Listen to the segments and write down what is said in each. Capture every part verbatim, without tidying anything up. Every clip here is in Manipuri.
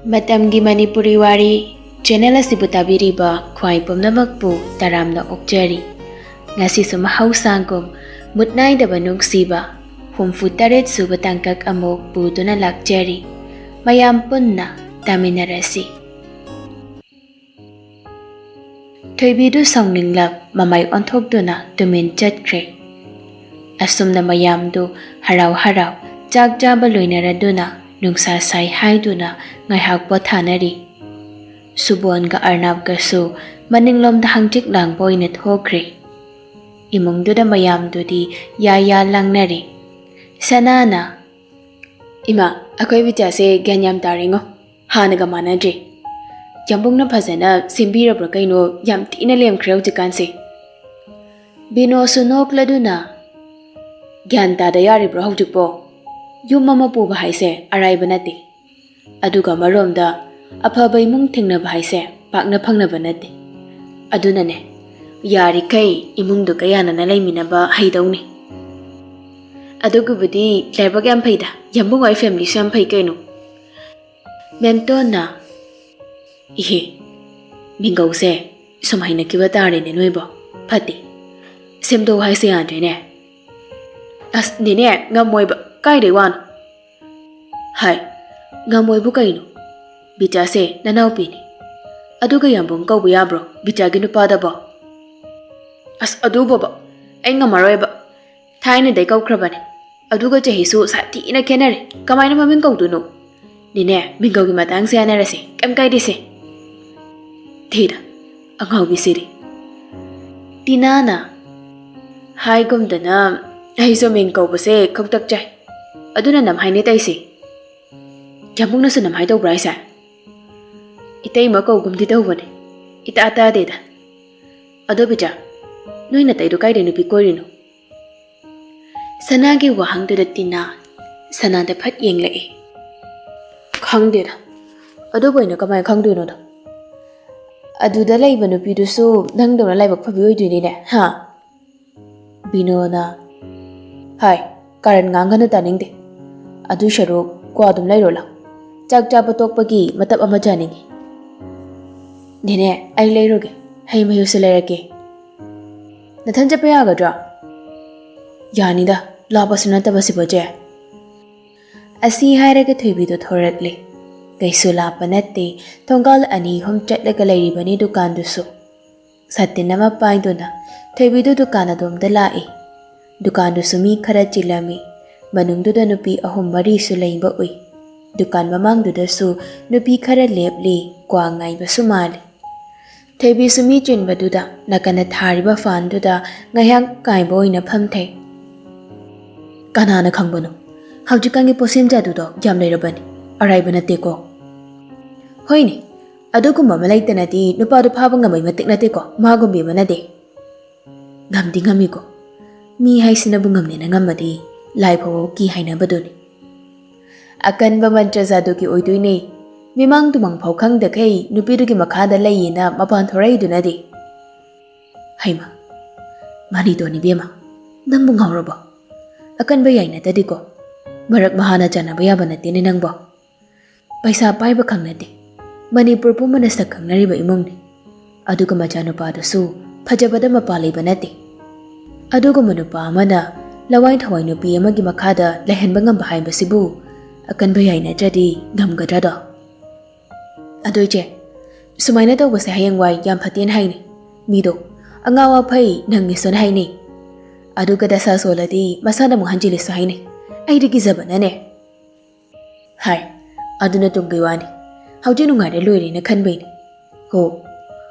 ꯃꯇꯝꯒꯤ ꯃꯅꯤꯄꯨꯔꯤ ꯋꯥꯔꯤ ꯆꯦꯅꯦꯜ ꯑꯁꯤꯕꯨ ꯇꯥꯕꯤꯔꯤꯕ ꯈ꯭ꯋꯥꯏ ꯄꯨꯝꯅꯃꯛꯄꯨ ꯇꯔꯥꯝꯅ ꯑꯣꯛꯆꯔꯤ꯫ ꯉꯁꯤꯁꯨ ꯃꯍꯧꯁꯥꯒꯨꯝ ꯃꯨꯠ ꯅꯥꯏꯗꯕ ꯅꯨꯡꯁꯤꯕ ꯍꯨꯝꯐꯨ ꯇꯔꯦꯠ ꯁꯨꯕ ꯇꯥꯡꯀꯛ ꯑꯃꯨꯛ ꯄꯨꯗꯨꯅ ꯂꯥꯛꯆꯔꯤ꯫ ꯃꯌꯥꯝ ꯄꯨꯟꯅ ꯇꯥꯃꯤꯟꯅꯔꯁꯤ꯫ ꯊꯣꯏꯕꯤꯗꯨ ꯁꯥꯎꯅꯤꯡꯂꯞ ꯃꯃꯥꯏ ꯑꯣꯟꯊꯣꯛꯇꯨꯅ ꯇꯨꯃꯤꯟ ꯆꯠꯈ꯭ꯔꯦ꯫ ꯑꯁꯨꯝꯅ ꯃꯌꯥꯝꯗꯨ ꯍꯔꯥꯎ ꯍꯔꯥꯎ ꯆꯥꯛ ꯆꯥꯕ ꯂꯣꯏꯅꯔꯗꯨꯅ ꯅꯨꯡꯁꯥ ꯁꯥꯏ ꯍꯥꯏꯗꯨꯅ ꯉꯥꯏꯍꯥꯛ ꯄꯣꯊꯥꯅꯔꯤ꯫ ꯁꯨꯕꯣꯟꯒ ꯑꯔꯅꯥꯞꯀꯁꯨ ꯃꯅꯤꯡꯂꯣꯝꯗ ꯍꯪꯆꯤꯛ ꯂꯥꯡꯕ ꯑꯣꯏꯅ ꯊꯣꯛꯈ꯭ꯔꯦ꯫ ꯏꯃꯨꯡꯗꯨꯗ ꯃꯌꯥꯝꯗꯨꯗꯤ ꯌꯥ ꯌꯥ ꯂꯥꯡꯅꯔꯦ꯫ ꯁꯅꯥꯅ, "ꯏꯃꯥ, ꯑꯩꯈꯣꯏ ꯕꯤꯇ꯭ꯌꯥꯁꯦ ꯒ꯭ꯌꯥꯟ ꯌꯥꯝ ꯇꯥꯔꯦꯉꯣ꯫ ꯍꯥꯟꯅꯒ ꯃꯥꯟꯅꯗ꯭ꯔꯦ꯫ ꯌꯥꯝꯕꯨꯡꯅ ꯐꯖꯅ ꯁꯦꯝꯕꯤꯔꯕ꯭ꯔꯥ ꯀꯩꯅꯣ, ꯌꯥꯝ ꯊꯤꯅ ꯂꯦꯝꯈ꯭ꯔꯦ ꯍꯧꯖꯤꯛꯀꯥꯟꯁꯦ꯫" ꯕꯤꯅꯣꯁꯨ ꯅꯣꯛꯂꯗꯨꯅ, "ꯒ꯭ꯌꯥꯟ ꯇꯥꯗ ꯌꯥꯔꯤꯕ꯭ꯔꯣ ꯍꯧꯖꯤꯛꯄꯣ? ꯌꯨꯝ ꯑꯃ ꯄꯨꯕ ꯍꯥꯏꯁꯦ ꯑꯔꯥꯏꯕ ꯅꯠꯇꯦ꯫ ꯑꯗꯨꯒ ꯑꯃꯔꯣꯝꯗ ꯑꯐꯕ ꯏꯃꯨꯡ ꯊꯦꯡꯅꯕ ꯍꯥꯏꯁꯦ ꯄꯥꯛꯅ ꯐꯪꯅꯕ ꯅꯠꯇꯦ꯫ ꯑꯗꯨꯅꯅꯦ, ꯌꯥꯔꯤꯈꯩ ꯏꯃꯨꯡꯗꯨꯒ ꯌꯥꯅꯅ ꯂꯩꯃꯤꯟꯅꯕ ꯍꯩꯗꯧꯅꯤ꯫ ꯑꯗꯨꯒꯤꯕꯨꯗꯤ ꯂꯥꯏꯕꯛ ꯌꯥꯝ ꯐꯩꯗ, ꯌꯥꯝꯕꯨꯡ ꯍꯣꯏ ꯐꯦꯃꯤꯂꯤꯁꯨ ꯌꯥꯝ ꯐꯩ ꯀꯩꯅꯣ꯫" ꯃꯦꯝꯇꯣꯟꯅ, "ꯏꯍꯦ, ꯃꯤꯡꯒꯧꯁꯦ ꯁꯨꯝ ꯍꯩꯅꯈꯤꯕ ꯇꯥꯔꯦꯅꯦ ꯅꯣꯏꯕꯣ꯫ ꯐꯠꯇꯦ꯫ ꯁꯦꯝꯗꯣꯛ ꯍꯥꯏꯁꯦ ꯌꯥꯗ꯭ꯔꯦꯅꯦ꯫" "ꯑꯁ ꯅꯦꯅꯦ, ꯉꯝꯃꯣꯏꯕ꯫ ꯀꯥꯏꯗꯩ ꯋꯥꯅꯣ?" "ꯍꯥꯏ, ꯉꯝꯃꯣꯏꯕꯨ ꯀꯩꯅꯣ? ꯕꯤꯇ꯭ꯌꯥꯁꯦ ꯅꯅꯥꯎꯄꯤꯅꯤ꯫ ꯑꯗꯨꯒ ꯌꯥꯝꯕꯨꯡ ꯀꯧꯕ ꯌꯥꯕ꯭ꯔꯣ ꯕꯤꯇ꯭ꯌꯥꯒꯤ ꯅꯨꯄꯥꯗꯕꯣ?" "ꯑꯁ ꯑꯗꯨꯕꯣꯕ ꯑꯩ ꯉꯝꯃꯔꯣꯏꯕ꯫ ꯊꯥꯏꯅꯗꯩ ꯀꯧꯈ꯭ꯔꯕꯅꯦ꯫ ꯑꯗꯨꯒ ꯆꯍꯤꯁꯨ ꯁꯥꯊꯤꯅ ꯈꯦꯠꯅꯔꯦ꯫ ꯀꯃꯥꯏꯅ ꯃꯃꯤꯡ ꯀꯧꯗꯣꯏꯅꯣ? ꯅꯦꯅꯦ, ꯃꯤꯡꯒꯧꯒꯤ ꯃꯇꯥꯡꯁꯦ ꯌꯥꯅꯔꯁꯦ, ꯀꯩꯝ ꯀꯥꯏꯗꯦꯁꯦ꯫" ꯊꯤꯗ ꯑꯉꯥꯎꯕꯤꯁꯤꯗꯤ꯫ ꯇꯤꯅꯥꯅ, "ꯍꯥꯏꯒꯨꯝꯗꯅ ꯑꯩꯁꯨ ꯃꯤꯡ ꯀꯧꯕꯁꯦ ꯈꯧꯇꯛ ꯆꯥꯏ꯫ ꯑꯗꯨꯅ ꯅꯝꯍꯥꯏꯅꯦ ꯇꯩꯁꯦ꯫" "ꯌꯥꯝꯕꯨꯡꯅꯁꯨ ꯅꯝꯍꯥꯏ ꯇꯧꯕ꯭ꯔꯥ ꯍꯥꯏꯁꯦ?" "ꯏꯇꯩꯃ ꯀꯧꯒꯨꯝꯗꯤ ꯇꯧꯕꯅꯦ꯫ ꯏꯇꯥ ꯇꯥꯗꯦꯗ꯫ ꯑꯗꯣ ꯕꯤꯇ꯭ꯌꯥ, ꯅꯣꯏ ꯅꯇꯩꯗꯣ ꯀꯥꯏꯗꯩ ꯅꯨꯄꯤ ꯀꯣꯏꯔꯤꯅꯣ?" ꯁꯅꯥꯒꯤ ꯋꯥꯍꯪꯗꯨꯗ ꯇꯤꯅꯥ ꯁꯅꯥꯗ ꯐꯠ ꯌꯦꯡꯂꯛꯑꯦ꯫ "ꯈꯪꯗꯦꯗ꯫ ꯑꯗꯨꯕꯨ ꯑꯩꯅ ꯀꯃꯥꯏꯅ ꯈꯪꯗꯣꯏꯅꯣꯗ? ꯑꯗꯨꯗ ꯂꯩꯕ ꯅꯨꯄꯤꯗꯨꯁꯨ ꯅꯪꯗꯧꯅ ꯂꯥꯏꯕꯛ ꯐꯕꯤ ꯑꯣꯏꯗꯣꯏꯅꯤꯅꯦ, ꯍꯥ?" ꯕꯤꯅꯣꯅ, "ꯍꯥꯏ, ꯀꯥꯔꯟ ꯉꯥꯡꯒꯅꯨ, ꯇꯥꯅꯤꯡꯗꯦ꯫ ꯑꯗꯨ ꯁꯔꯨꯛ ꯀ꯭ꯋꯥ ꯑꯗꯨꯝ ꯂꯩꯔꯣ ꯂꯥꯎ꯫ ꯆꯥꯛ ꯆꯥꯕ ꯇꯣꯛꯄꯒꯤ ꯃꯇꯞ ꯑꯃ ꯆꯥꯅꯤꯡꯉꯤ꯫ "ꯅꯦꯅꯦ, ꯑꯩ ꯂꯩꯔꯨꯒꯦ꯫ ꯍꯩ ꯃꯍꯤꯁꯨ ꯂꯩꯔꯛꯀꯦ꯫ ꯅꯊꯟ ꯆꯠꯄ ꯌꯥꯒꯗ꯭ꯔꯣ?" "ꯌꯥꯅꯤꯗ, ꯂꯥꯞꯄꯁꯨ ꯅꯠꯇꯕꯁꯤꯕꯨ, ꯆꯦ꯫" ꯑꯁꯤ ꯍꯥꯏꯔꯒ ꯊꯣꯏꯕꯤꯗꯣ ꯊꯣꯔꯛꯂꯦ꯫ ꯀꯩꯁꯨ ꯂꯥꯞꯄ ꯅꯠꯇꯦ, ꯊꯣꯡꯒꯥꯜ ꯑꯅꯤ ꯑꯍꯨꯝ ꯆꯠꯂꯒ ꯂꯩꯔꯤꯕꯅꯤ ꯗꯨꯀꯥꯟꯗꯨꯁꯨ꯫ ꯁꯥꯇꯤꯟ ꯑꯃ ꯄꯥꯏꯗꯨꯅ ꯊꯣꯏꯕꯤꯗꯨ ꯗꯨꯀꯥꯟ ꯑꯗꯣꯝꯗ ꯂꯥꯛꯏ꯫ ꯗꯨꯀꯥꯟꯗꯨꯁꯨ ꯃꯤ ꯈꯔ ꯆꯤꯜꯂꯝꯃꯤ꯫ ꯃꯅꯨꯡꯗꯨꯗ ꯅꯨꯄꯤ ꯑꯍꯨꯝ ꯃꯔꯤꯁꯨ ꯂꯩꯕ ꯎꯏ꯫ ꯗꯨꯀꯥꯟ ꯃꯃꯥꯡꯗꯨꯗꯁꯨ ꯅꯨꯄꯤ ꯈꯔ ꯂꯦꯞꯂꯤ, ꯀ꯭ꯋꯥ ꯉꯥꯏꯕꯁꯨ ꯃꯥꯜꯂꯤ꯫ ꯊꯣꯏꯕꯤꯁꯨ ꯃꯤ ꯆꯤꯟꯕꯗꯨꯗ ꯅꯥꯀꯟꯗ ꯊꯥꯔꯤꯕ ꯐꯥꯟꯗꯨꯗ ꯉꯥꯏꯍꯥꯛ ꯉꯥꯏꯕ ꯑꯣꯏꯅ ꯐꯝꯊꯩ꯫ "ꯀꯅꯥꯅ ꯈꯪꯕꯅꯣ? ꯍꯧꯖꯤꯛꯀꯥꯟꯒꯤ ꯄꯣꯠꯁꯦꯝ ꯖꯥꯗꯨꯗꯣ ꯌꯥꯝ ꯂꯩꯔꯕꯅꯤ꯫ ꯑꯔꯥꯏꯕ ꯅꯠꯇꯦꯀꯣ꯫" "ꯍꯣꯏꯅꯦ, ꯑꯗꯨꯒꯨꯝꯕ ꯑꯃ ꯂꯩꯇꯅꯗꯤ ꯅꯨꯄꯥꯗꯨ ꯐꯥꯕ ꯉꯝꯕꯩ ꯃꯇꯤꯛ ꯅꯠꯇꯦꯀꯣ, ꯃꯥꯒꯨꯝꯕꯤ ꯑꯃꯅꯗꯤ꯫" "ꯉꯝꯗꯤ ꯉꯝꯃꯤꯀꯣ꯫ ꯃꯤ ꯍꯥꯏꯁꯤꯅꯕꯨ ꯉꯝꯅꯦꯅ ꯉꯝꯃꯗꯤ ꯂꯥꯏ ꯐꯥꯎꯕ ꯀꯤ ꯍꯥꯏꯅꯕꯗꯨꯅꯤ꯫ ꯑꯀꯟꯕ ꯃꯟꯇ꯭ꯔ ꯖꯥꯗꯨꯒꯤ ꯑꯣꯏꯗꯣꯏꯅꯦ꯫ ꯃꯤꯃꯥꯡ ꯇꯨꯃꯥꯡ ꯐꯥꯎ ꯈꯪꯗꯈꯩ ꯅꯨꯄꯤꯗꯨꯒꯤ ꯃꯈꯥꯗ ꯂꯩꯌꯦꯅ ꯃꯄꯥꯟ ꯊꯣꯔꯛꯏꯗꯨꯅꯗꯤ꯫" "ꯍꯩꯃ, ꯃꯥꯅꯤꯇꯣꯟ ꯏꯕꯦꯝꯃ, ꯅꯪꯕꯨ ꯉꯥꯎꯔꯕꯣ? ꯑꯀꯟꯕ ꯌꯥꯏ ꯅꯠꯇꯗꯤꯀꯣ, ꯃꯔꯛ ꯃꯍꯥꯅ ꯆꯥꯟꯅꯕ ꯌꯥꯕ ꯅꯠꯇꯦꯅꯦ ꯅꯪꯕꯣ꯫ ꯄꯩꯁꯥ ꯄꯥꯏꯕ ꯈꯪ ꯅꯠꯇꯦ, ꯃꯅꯤꯄꯨꯔ ꯄꯨꯝꯕꯅ ꯁꯛ ꯈꯪꯅꯔꯤꯕ ꯏꯃꯨꯡꯅꯤ꯫ ꯑꯗꯨꯒ ꯃꯆꯥꯅꯨꯄꯥꯗꯨꯁꯨ ꯐꯖꯕꯗ ꯃꯄꯥ ꯂꯩꯕ ꯅꯠꯇꯦ꯫ ꯑꯗꯨꯒꯨꯝꯕ ꯅꯨꯄꯥ ꯑꯃꯅ ꯂꯋꯥꯏ ꯊꯋꯥꯏ ꯅꯨꯄꯤ ꯑꯃꯒꯤ ꯃꯈꯥꯗ ꯂꯩꯍꯟꯕ ꯉꯝꯕ ꯍꯥꯏꯕꯁꯤꯕꯨ ꯑꯀꯟꯕ ꯌꯥꯏ ꯅꯠꯇ꯭ꯔꯗꯤ ꯉꯝꯒꯗ꯭ꯔꯗꯣ? ꯑꯗꯣ ꯏꯆꯦ, ꯁꯨꯃꯥꯏꯅ ꯇꯧꯕꯁꯦ ꯍꯌꯦꯡꯋꯥꯏ ꯌꯥꯝ ꯐꯠꯇꯦꯅ ꯍꯥꯏꯅꯩ꯫ ꯃꯤꯗꯣ ꯑꯉꯥꯎ ꯑꯐꯩ ꯅꯪꯉꯦꯁꯨꯅ ꯍꯥꯏꯅꯩ꯫ ꯑꯗꯨꯒ ꯗꯁꯥ ꯁꯣꯜꯂꯗꯤ ꯃꯁꯥꯅ ꯑꯃꯨꯛ ꯍꯟꯖꯤꯜꯂꯦꯁꯨ ꯍꯥꯏꯅꯩ꯫ ꯑꯩꯗꯤ ꯀꯤꯖꯕꯅꯅꯦ꯫" ꯍꯥꯏ꯫ "ꯑꯗꯨꯅ ꯇꯨꯡꯒꯤ ꯋꯥꯅꯤ꯫ ꯍꯧꯖꯤꯛ ꯅꯨꯡꯉꯥꯏꯔ ꯂꯣꯏꯔꯦꯅ ꯈꯟꯕꯩꯅꯤ꯫ ꯍꯣ,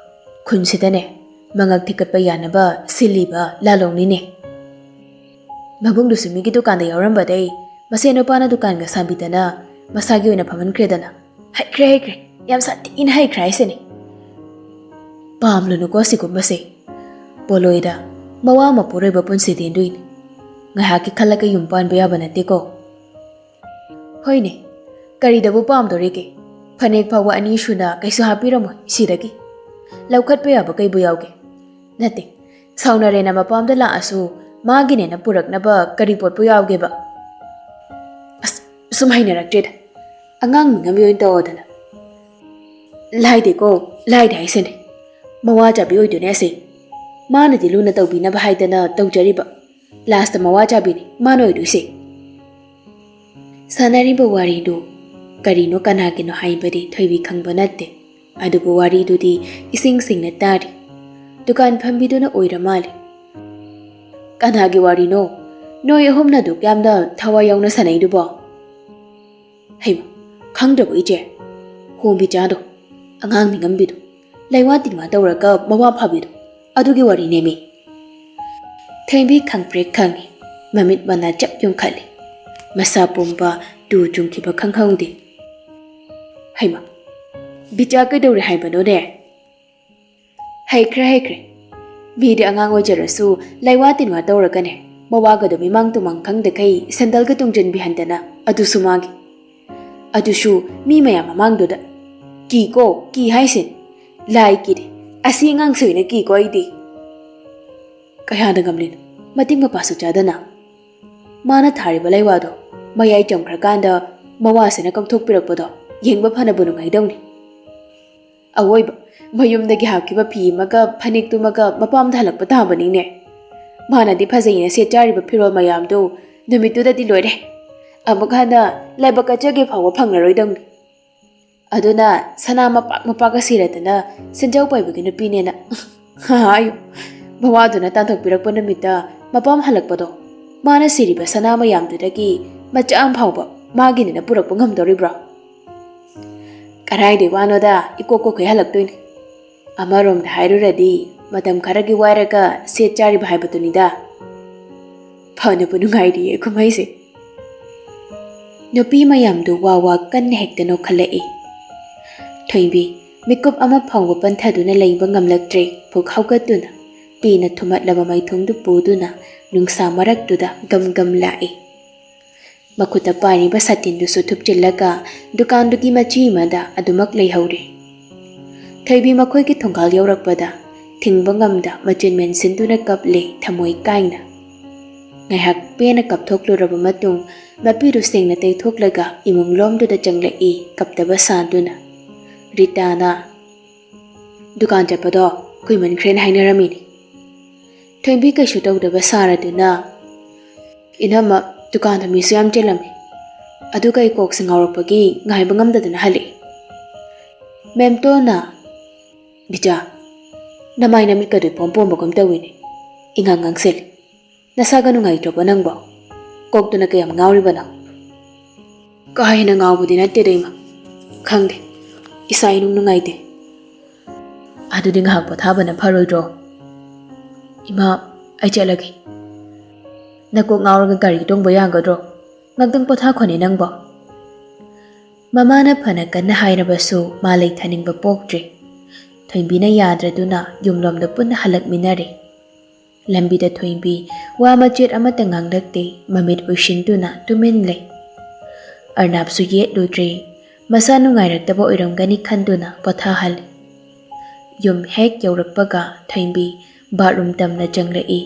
ꯈꯨꯟꯁꯤꯗꯅꯦ ꯃꯉꯛ ꯊꯤꯀꯠꯄ ꯌꯥꯅꯕ ꯁꯤꯜꯂꯤꯕ ꯂꯥꯂꯣꯡꯅꯤꯅꯦ꯫" ꯃꯕꯨꯡꯗꯨꯁꯨ ꯃꯤꯒꯤ ꯗꯨꯀꯥꯟꯗ ꯌꯥꯎꯔꯝꯕꯗꯩ ꯃꯁꯦꯟ ꯅꯨꯄꯥꯅ ꯗꯨꯀꯥꯟꯒ ꯁꯥꯕꯤꯗꯅ ꯃꯁꯥꯒꯤ ꯑꯣꯏꯅ ꯐꯝꯍꯟꯈ꯭ꯔꯦꯗꯅ꯫ ꯍꯩꯈ꯭ꯔꯦ, ꯍꯩꯈ꯭ꯔꯦ, ꯌꯥꯝ ꯁꯥꯊꯤꯅ ꯍꯩꯈ꯭ꯔꯦ ꯍꯥꯏꯁꯤꯅꯤ꯫ ꯄꯥꯝꯂꯨꯅꯨꯀꯣ ꯁꯤꯒꯨꯝꯕꯁꯦ꯫ ꯄꯣꯂꯣꯏꯗ ꯃꯋꯥ ꯃꯄꯨꯔꯣꯏꯕ ꯄꯨꯟꯁꯤ ꯇꯦꯟꯗꯣꯏꯅꯤ꯫ ꯉꯥꯏꯍꯥꯛꯀꯤ ꯈꯜꯂꯒ ꯌꯨꯝ ꯄꯥꯟꯕ ꯌꯥꯕ ꯅꯠꯇꯦꯀꯣ꯫ ꯍꯣꯏꯅꯦ, ꯀꯔꯤꯗꯕꯨ ꯄꯥꯝꯗꯣꯔꯤꯒꯦ? ꯐꯅꯦꯛ ꯐꯥꯎꯕ ꯑꯅꯤ ꯁꯨꯅ ꯀꯩꯁꯨ ꯍꯥꯞꯄꯤꯔꯝꯃꯣꯏ ꯁꯤꯗꯒꯤ꯫ ꯂꯧꯈꯠꯄ ꯌꯥꯕ ꯀꯩꯕꯨ ꯌꯥꯎꯒꯦ? ꯅꯠꯇꯦ, ꯁꯥꯎꯅꯔꯦꯅ ꯃꯄꯥꯝꯗ ꯂꯥꯛꯑꯁꯨ ꯃꯥꯒꯤꯅꯦꯅ ꯄꯨꯔꯛꯅꯕ ꯀꯔꯤ ꯄꯣꯠꯄꯨ ꯌꯥꯎꯒꯦꯕ? ꯑꯁ, ꯁꯨꯝ ꯍꯩꯅꯔꯛꯇ꯭ꯔꯦꯗ꯫ ꯑꯉꯥꯡ ꯃꯤꯉꯝꯕꯤ ꯑꯣꯏꯅ ꯇꯧꯔꯗꯅ꯫ ꯂꯥꯏꯗꯦꯀꯣ, ꯂꯥꯏꯗꯦ ꯍꯥꯏꯁꯤꯅꯦ꯫ ꯃꯋꯥ ꯆꯥꯕꯤ ꯑꯣꯏꯗꯣꯏꯅꯦ ꯑꯁꯦ꯫ ꯃꯥꯅꯗꯤ ꯂꯨꯅ ꯇꯧꯕꯤꯅꯕ ꯍꯥꯏꯗꯅ ꯇꯧꯖꯔꯤꯕ, ꯂꯥꯁꯇ ꯃꯋꯥ ꯆꯥꯕꯤꯅꯤ ꯃꯥꯅ ꯑꯣꯏꯗꯣꯏꯁꯦ꯫ ꯁꯥꯟꯅꯔꯤꯕ ꯋꯥꯔꯤꯗꯨ ꯀꯔꯤꯅꯣ ꯀꯅꯥꯒꯤꯅꯣ ꯍꯥꯏꯕꯗꯤ ꯊꯣꯏꯕꯤ ꯈꯪꯕ ꯅꯠꯇꯦ, ꯑꯗꯨꯕꯨ ꯋꯥꯔꯤꯗꯨꯗꯤ ꯏꯁꯤꯡ ꯁꯤꯡꯅ ꯇꯥꯔꯤ꯫ ꯗꯨꯀꯥꯟ ꯐꯝꯕꯤꯗꯨꯅ ꯑꯣꯏꯔ ꯃꯥꯜꯂꯦ꯫ "ꯀꯅꯥꯒꯤ ꯋꯥꯔꯤꯅꯣ? ꯅꯣꯏ ꯑꯍꯨꯝꯅ ꯑꯗꯨꯛ ꯌꯥꯝꯅ ꯊꯋꯥꯏ ꯌꯥꯎꯅ ꯁꯥꯟꯅꯩꯗꯨꯕꯣ?" "ꯍꯩꯃ, ꯈꯪꯗ꯭ꯔꯕꯣ ꯏꯆꯦ? ꯍꯣꯝꯕꯤꯆꯥꯗꯣ, ꯑꯉꯥꯡ ꯃꯤꯉꯝꯕꯤꯗꯣ, ꯂꯩꯋꯥ ꯇꯤꯟꯋꯥ ꯇꯧꯔꯒ ꯃꯋꯥ ꯐꯥꯕꯤꯗꯣ, ꯑꯗꯨꯒꯤ ꯋꯥꯔꯤꯅꯦꯃꯤ꯫" ꯊꯣꯏꯕꯤ ꯈꯪꯄ꯭ꯔꯦꯛ ꯈꯪꯉꯤ꯫ ꯃꯃꯤꯠ ꯃꯅꯥ ꯆꯞ ꯌꯨꯡꯈꯠꯂꯤ꯫ ꯃꯁꯥ ꯄꯨꯝꯕ ꯇꯨ ꯆꯨꯡꯈꯤꯕ ꯈꯪꯍꯧꯗꯦ꯫ "ꯍꯩꯃ, ꯕꯤꯆꯥ ꯀꯩꯗꯧꯔꯦ ꯍꯥꯏꯕꯅꯣꯅꯦ?" "ꯍꯩꯈ꯭ꯔꯦ, ꯍꯩꯈ꯭ꯔꯦ꯫ ꯃꯤꯗꯤ ꯑꯉꯥꯡ ꯑꯣꯏꯖꯔꯁꯨ ꯂꯩꯋꯥ ꯇꯤꯟꯋꯥ ꯇꯧꯔꯒꯅꯦ, ꯃꯋꯥꯒꯗꯣ ꯃꯤꯃꯥꯡ ꯇꯨꯃꯥꯡ ꯈꯪꯗꯈꯩ ꯁꯦꯟꯗꯜꯒ ꯇꯨꯡꯖꯟꯕꯤ ꯍꯟꯗꯅ, ꯑꯗꯨꯁꯨ ꯃꯥꯒꯤ꯫ ꯑꯗꯨꯁꯨ ꯃꯤ ꯃꯌꯥꯝ ꯃꯃꯥꯡꯗꯨꯗ꯫ ꯀꯤꯀꯣ, ꯀꯤ ꯍꯥꯏꯁꯦ꯫ ꯂꯥꯏ ꯀꯤꯗꯦ꯫ ꯑꯁꯤ ꯑꯉꯥꯡꯁꯦ ꯑꯣꯏꯅ ꯀꯤꯀꯣ ꯑꯩꯗꯤ꯫" ꯀꯌꯥꯗ ꯉꯝꯂꯤꯅꯣ? ꯃꯇꯤꯛ ꯃꯄꯥꯁꯨ ꯆꯥꯗꯅ꯫ ꯃꯥꯅ ꯊꯥꯔꯤꯕ ꯂꯩꯋꯥꯗꯣ ꯃꯌꯥꯏ ꯆꯝꯈ꯭ꯔꯀꯥꯟꯗ ꯃꯋꯥꯁꯤꯅ ꯀꯛꯊꯣꯛꯄꯤꯔꯛꯄꯗꯣ ꯌꯦꯡꯕ ꯐꯅꯕꯨ ꯅꯨꯡꯉꯥꯏꯗꯧꯅꯤ꯫ ꯑꯋꯣꯏꯕ, ꯃꯌꯨꯝꯗꯒꯤ ꯍꯥꯞꯈꯤꯕ ꯐꯤ ꯑꯃꯒ ꯐꯅꯦꯛꯇꯨꯃꯒ ꯃꯄꯥꯝꯗ ꯍꯜꯂꯛꯄ ꯇꯥꯕꯅꯤꯅꯦ꯫ ꯃꯥꯅꯗꯤ ꯐꯖꯩꯅ ꯁꯦꯠ ꯆꯥꯔꯤꯕ ꯐꯤꯔꯣꯜ ꯃꯌꯥꯝꯗꯨ ꯅꯨꯃꯤꯠꯇꯨꯗꯗꯤ ꯂꯣꯏꯔꯦ꯫ ꯑꯃꯨꯛ ꯍꯟꯅ ꯂꯥꯏꯕꯛ ꯀꯠꯆꯒꯦ ꯐꯥꯎꯕ ꯐꯪꯂꯔꯣꯏꯗꯧꯅꯤ꯫ ꯑꯗꯨꯅ ꯁꯅꯥ ꯃꯄꯥꯛ ꯃꯄꯥꯛꯀ ꯁꯤꯔꯗꯅ ꯁꯦꯟꯖꯥꯎ ꯄꯥꯏꯕꯒꯤ ꯅꯨꯄꯤꯅꯦꯅ꯫ ꯍꯥꯏꯌꯨ꯫ ꯃꯋꯥꯗꯨꯅ ꯇꯥꯟꯊꯣꯛꯄꯤꯔꯛꯄ ꯅꯨꯃꯤꯠꯇ ꯃꯄꯥꯝ ꯍꯜꯂꯛꯄꯗꯣ, ꯃꯥꯅ ꯁꯤꯔꯤꯕ ꯁꯅꯥ ꯃꯌꯥꯝꯗꯨꯗꯒꯤ ꯃꯆꯥ ꯑꯃ ꯐꯥꯎꯕ ꯃꯥꯒꯤꯅꯦꯅ ꯄꯨꯔꯛꯄ ꯉꯝꯗꯧꯔꯤꯕ꯭ꯔꯣ? ꯀꯔꯥꯏꯗꯩ ꯋꯥꯅꯣꯗ, ꯏꯀꯣꯛ ꯀꯣꯛꯈꯩ ꯍꯜꯂꯛꯇꯣꯏꯅꯤ꯫ ꯑꯃꯔꯣꯝꯗ ꯍꯥꯏꯔꯨꯔꯗꯤ ꯃꯇꯝ ꯈꯔꯒꯤ ꯋꯥꯏꯔꯒ ꯁꯦꯠ ꯆꯥꯔꯤꯕ ꯍꯥꯏꯕꯗꯨꯅꯤꯗ꯫ ꯐꯅꯕꯨ ꯅꯨꯡꯉꯥꯏꯔꯤꯌꯦ ꯀꯨꯝꯍꯩꯁꯦ꯫ ꯅꯨꯄꯤ ꯃꯌꯥꯝꯗꯨ ꯋꯥ ꯋꯥ ꯀꯟꯅ ꯍꯦꯛꯇ ꯅꯣꯛꯈꯠꯂꯛꯏ꯫ ꯊꯣꯏꯕꯤ ꯃꯤꯀꯨꯞ ꯑꯃ ꯐꯥꯎꯕ ꯄꯟꯊꯗꯨꯅ ꯂꯩꯕ ꯉꯝꯂꯛꯇ꯭ꯔꯦ꯫ ꯄꯨꯛ ꯍꯧꯒꯠꯇꯨꯅ ꯄꯦꯅ ꯊꯨꯝꯃꯠꯂꯕ ꯃꯥꯏꯊꯣꯡꯗꯨ ꯄꯨꯗꯨꯅ ꯅꯨꯡꯁꯥ ꯃꯔꯛꯇꯨꯗ ꯒꯝ ꯒꯝ ꯂꯥꯛꯏ꯫ ꯃꯈꯨꯠꯇ ꯄꯥꯏꯔꯤꯕ ꯁꯥꯇꯤꯟꯗꯨꯁꯨ ꯊꯨꯞꯆꯤꯜꯂꯒ ꯗꯨꯀꯥꯟꯗꯨꯒꯤ ꯃꯆꯤ ꯑꯃꯗ ꯑꯗꯨꯃꯛ ꯂꯩꯍꯧꯔꯦ꯫ ꯊꯣꯏꯕꯤ ꯃꯈꯣꯏꯒꯤ ꯊꯣꯡꯒꯥꯜ ꯌꯧꯔꯛꯄꯗ ꯊꯤꯡꯕ ꯉꯝꯗ ꯃꯆꯤꯟ ꯃꯦꯟꯁꯤꯟꯗꯨꯅ ꯀꯞꯂꯦ ꯊꯃꯣꯏ ꯀꯥꯏꯅ꯫ ꯉꯥꯏꯍꯥꯛ ꯄꯦꯟꯅ ꯀꯞꯊꯣꯛꯂꯨꯔꯕ ꯃꯇꯨꯡ, ꯃꯄꯤꯗꯨ ꯁꯦꯡꯅ ꯇꯩꯊꯣꯛꯂꯒ ꯏꯃꯨꯡ ꯂꯣꯝꯗꯨꯗ ꯆꯪꯂꯛꯏ, ꯀꯞꯇꯕ ꯁꯥꯗꯨꯅ꯫ ꯔꯤꯇꯥꯅ, "ꯗꯨꯀꯥꯟ ꯆꯠꯄꯗꯣ ꯀꯨꯏꯃꯟꯈ꯭ꯔꯦꯅ ꯍꯥꯏꯅꯔꯝꯃꯤꯅꯤ꯫" ꯊꯣꯏꯕꯤ ꯀꯩꯁꯨ ꯇꯧꯗꯕ ꯁꯥꯔꯗꯨꯅ, "ꯏꯅꯝꯃ, ꯗꯨꯀꯥꯟꯗ ꯃꯤꯁꯨ ꯌꯥꯝ ꯆꯤꯜꯂꯝꯃꯤ꯫ ꯑꯗꯨꯒ ꯑꯩ ꯀꯣꯛꯁꯦ ꯉꯥꯎꯔꯛꯄꯒꯤ ꯉꯥꯏꯕ ꯉꯝꯗꯗꯅ ꯍꯜꯂꯛꯏ꯫" ꯃꯦꯝꯇꯣꯟꯅ, "ꯕꯤꯖꯥ, ꯅꯃꯥꯏ ꯅꯃꯤꯠꯀꯗꯨ ꯏꯄꯣꯝ ꯄꯣꯝꯕꯒꯨꯝ ꯇꯧꯏꯅꯦ꯫ ꯏꯉꯥꯡ ꯉꯥꯡꯁꯤꯜꯂꯤ꯫ ꯅꯁꯥꯒ ꯅꯨꯡꯉꯥꯏꯇ꯭ꯔꯕꯣ ꯅꯪꯕꯣ? ꯀꯣꯛꯇꯨꯅ ꯀꯌꯥꯝ ꯉꯥꯎꯔꯤꯕꯅꯣ?" "ꯀꯥ ꯍꯦꯟꯅ ꯉꯥꯎꯕꯗꯤ ꯅꯠꯇꯦꯗ, ꯏꯃꯥ꯫ ꯈꯪꯗꯦ, ꯏꯁꯥ ꯏꯅꯨꯡ ꯅꯨꯡꯉꯥꯏꯇꯦ꯫" "ꯑꯗꯨꯗꯤ ꯉꯥꯏꯍꯥꯛ ꯄꯣꯊꯥꯕꯅ ꯐꯔꯣꯏꯗ꯭ꯔꯣ?" "ꯏꯃꯥ, ꯑꯩ ꯆꯠꯂꯒꯦ꯫" "ꯅꯀꯣꯛ ꯉꯥꯎꯔꯒ ꯒꯥꯔꯤ ꯇꯣꯡꯕ ꯌꯥꯒꯗ꯭ꯔꯣ? ꯉꯥꯛꯇꯪ ꯄꯣꯊꯥꯈꯣꯅꯦ ꯅꯪꯕꯣ꯫" ꯃꯃꯥꯅ ꯐꯅ ꯀꯟꯅ ꯍꯥꯏꯔꯕꯁꯨ ꯃꯥ ꯂꯩꯊꯅꯤꯡꯕ ꯄꯣꯛꯇ꯭ꯔꯦ꯫ ꯊꯣꯏꯕꯤꯅ ꯌꯥꯗ꯭ꯔꯗꯨꯅ ꯌꯨꯝꯂꯣꯝꯗ ꯄꯨꯟꯅ ꯍꯜꯂꯛꯃꯤꯟꯅꯔꯦ꯫ ꯂꯝꯕꯤꯗ ꯊꯣꯏꯕꯤ ꯋꯥ ꯃꯆꯦꯠ ꯑꯃꯠꯇ ꯉꯥꯡꯂꯛꯇꯦ, ꯃꯃꯤꯠ ꯎꯏꯁꯤꯟꯗꯨꯅ ꯇꯨꯃꯤꯟ ꯂꯩ꯫ ꯑꯔꯅꯥꯞꯁꯨ ꯌꯦꯠꯂꯨꯗ꯭ꯔꯦ, ꯃꯁꯥ ꯅꯨꯡꯉꯥꯏꯔꯛꯇꯕ ꯑꯣꯏꯔꯝꯒꯅꯤ ꯈꯟꯗꯨꯅ ꯄꯣꯊꯥꯍꯜꯂꯦ꯫ ꯌꯨꯝ ꯍꯦꯛ ꯌꯧꯔꯛꯄꯒ ꯊꯣꯏꯕꯤ ꯕꯥꯠꯔꯨꯝ ꯇꯝꯅ ꯆꯪꯂꯛꯏ꯫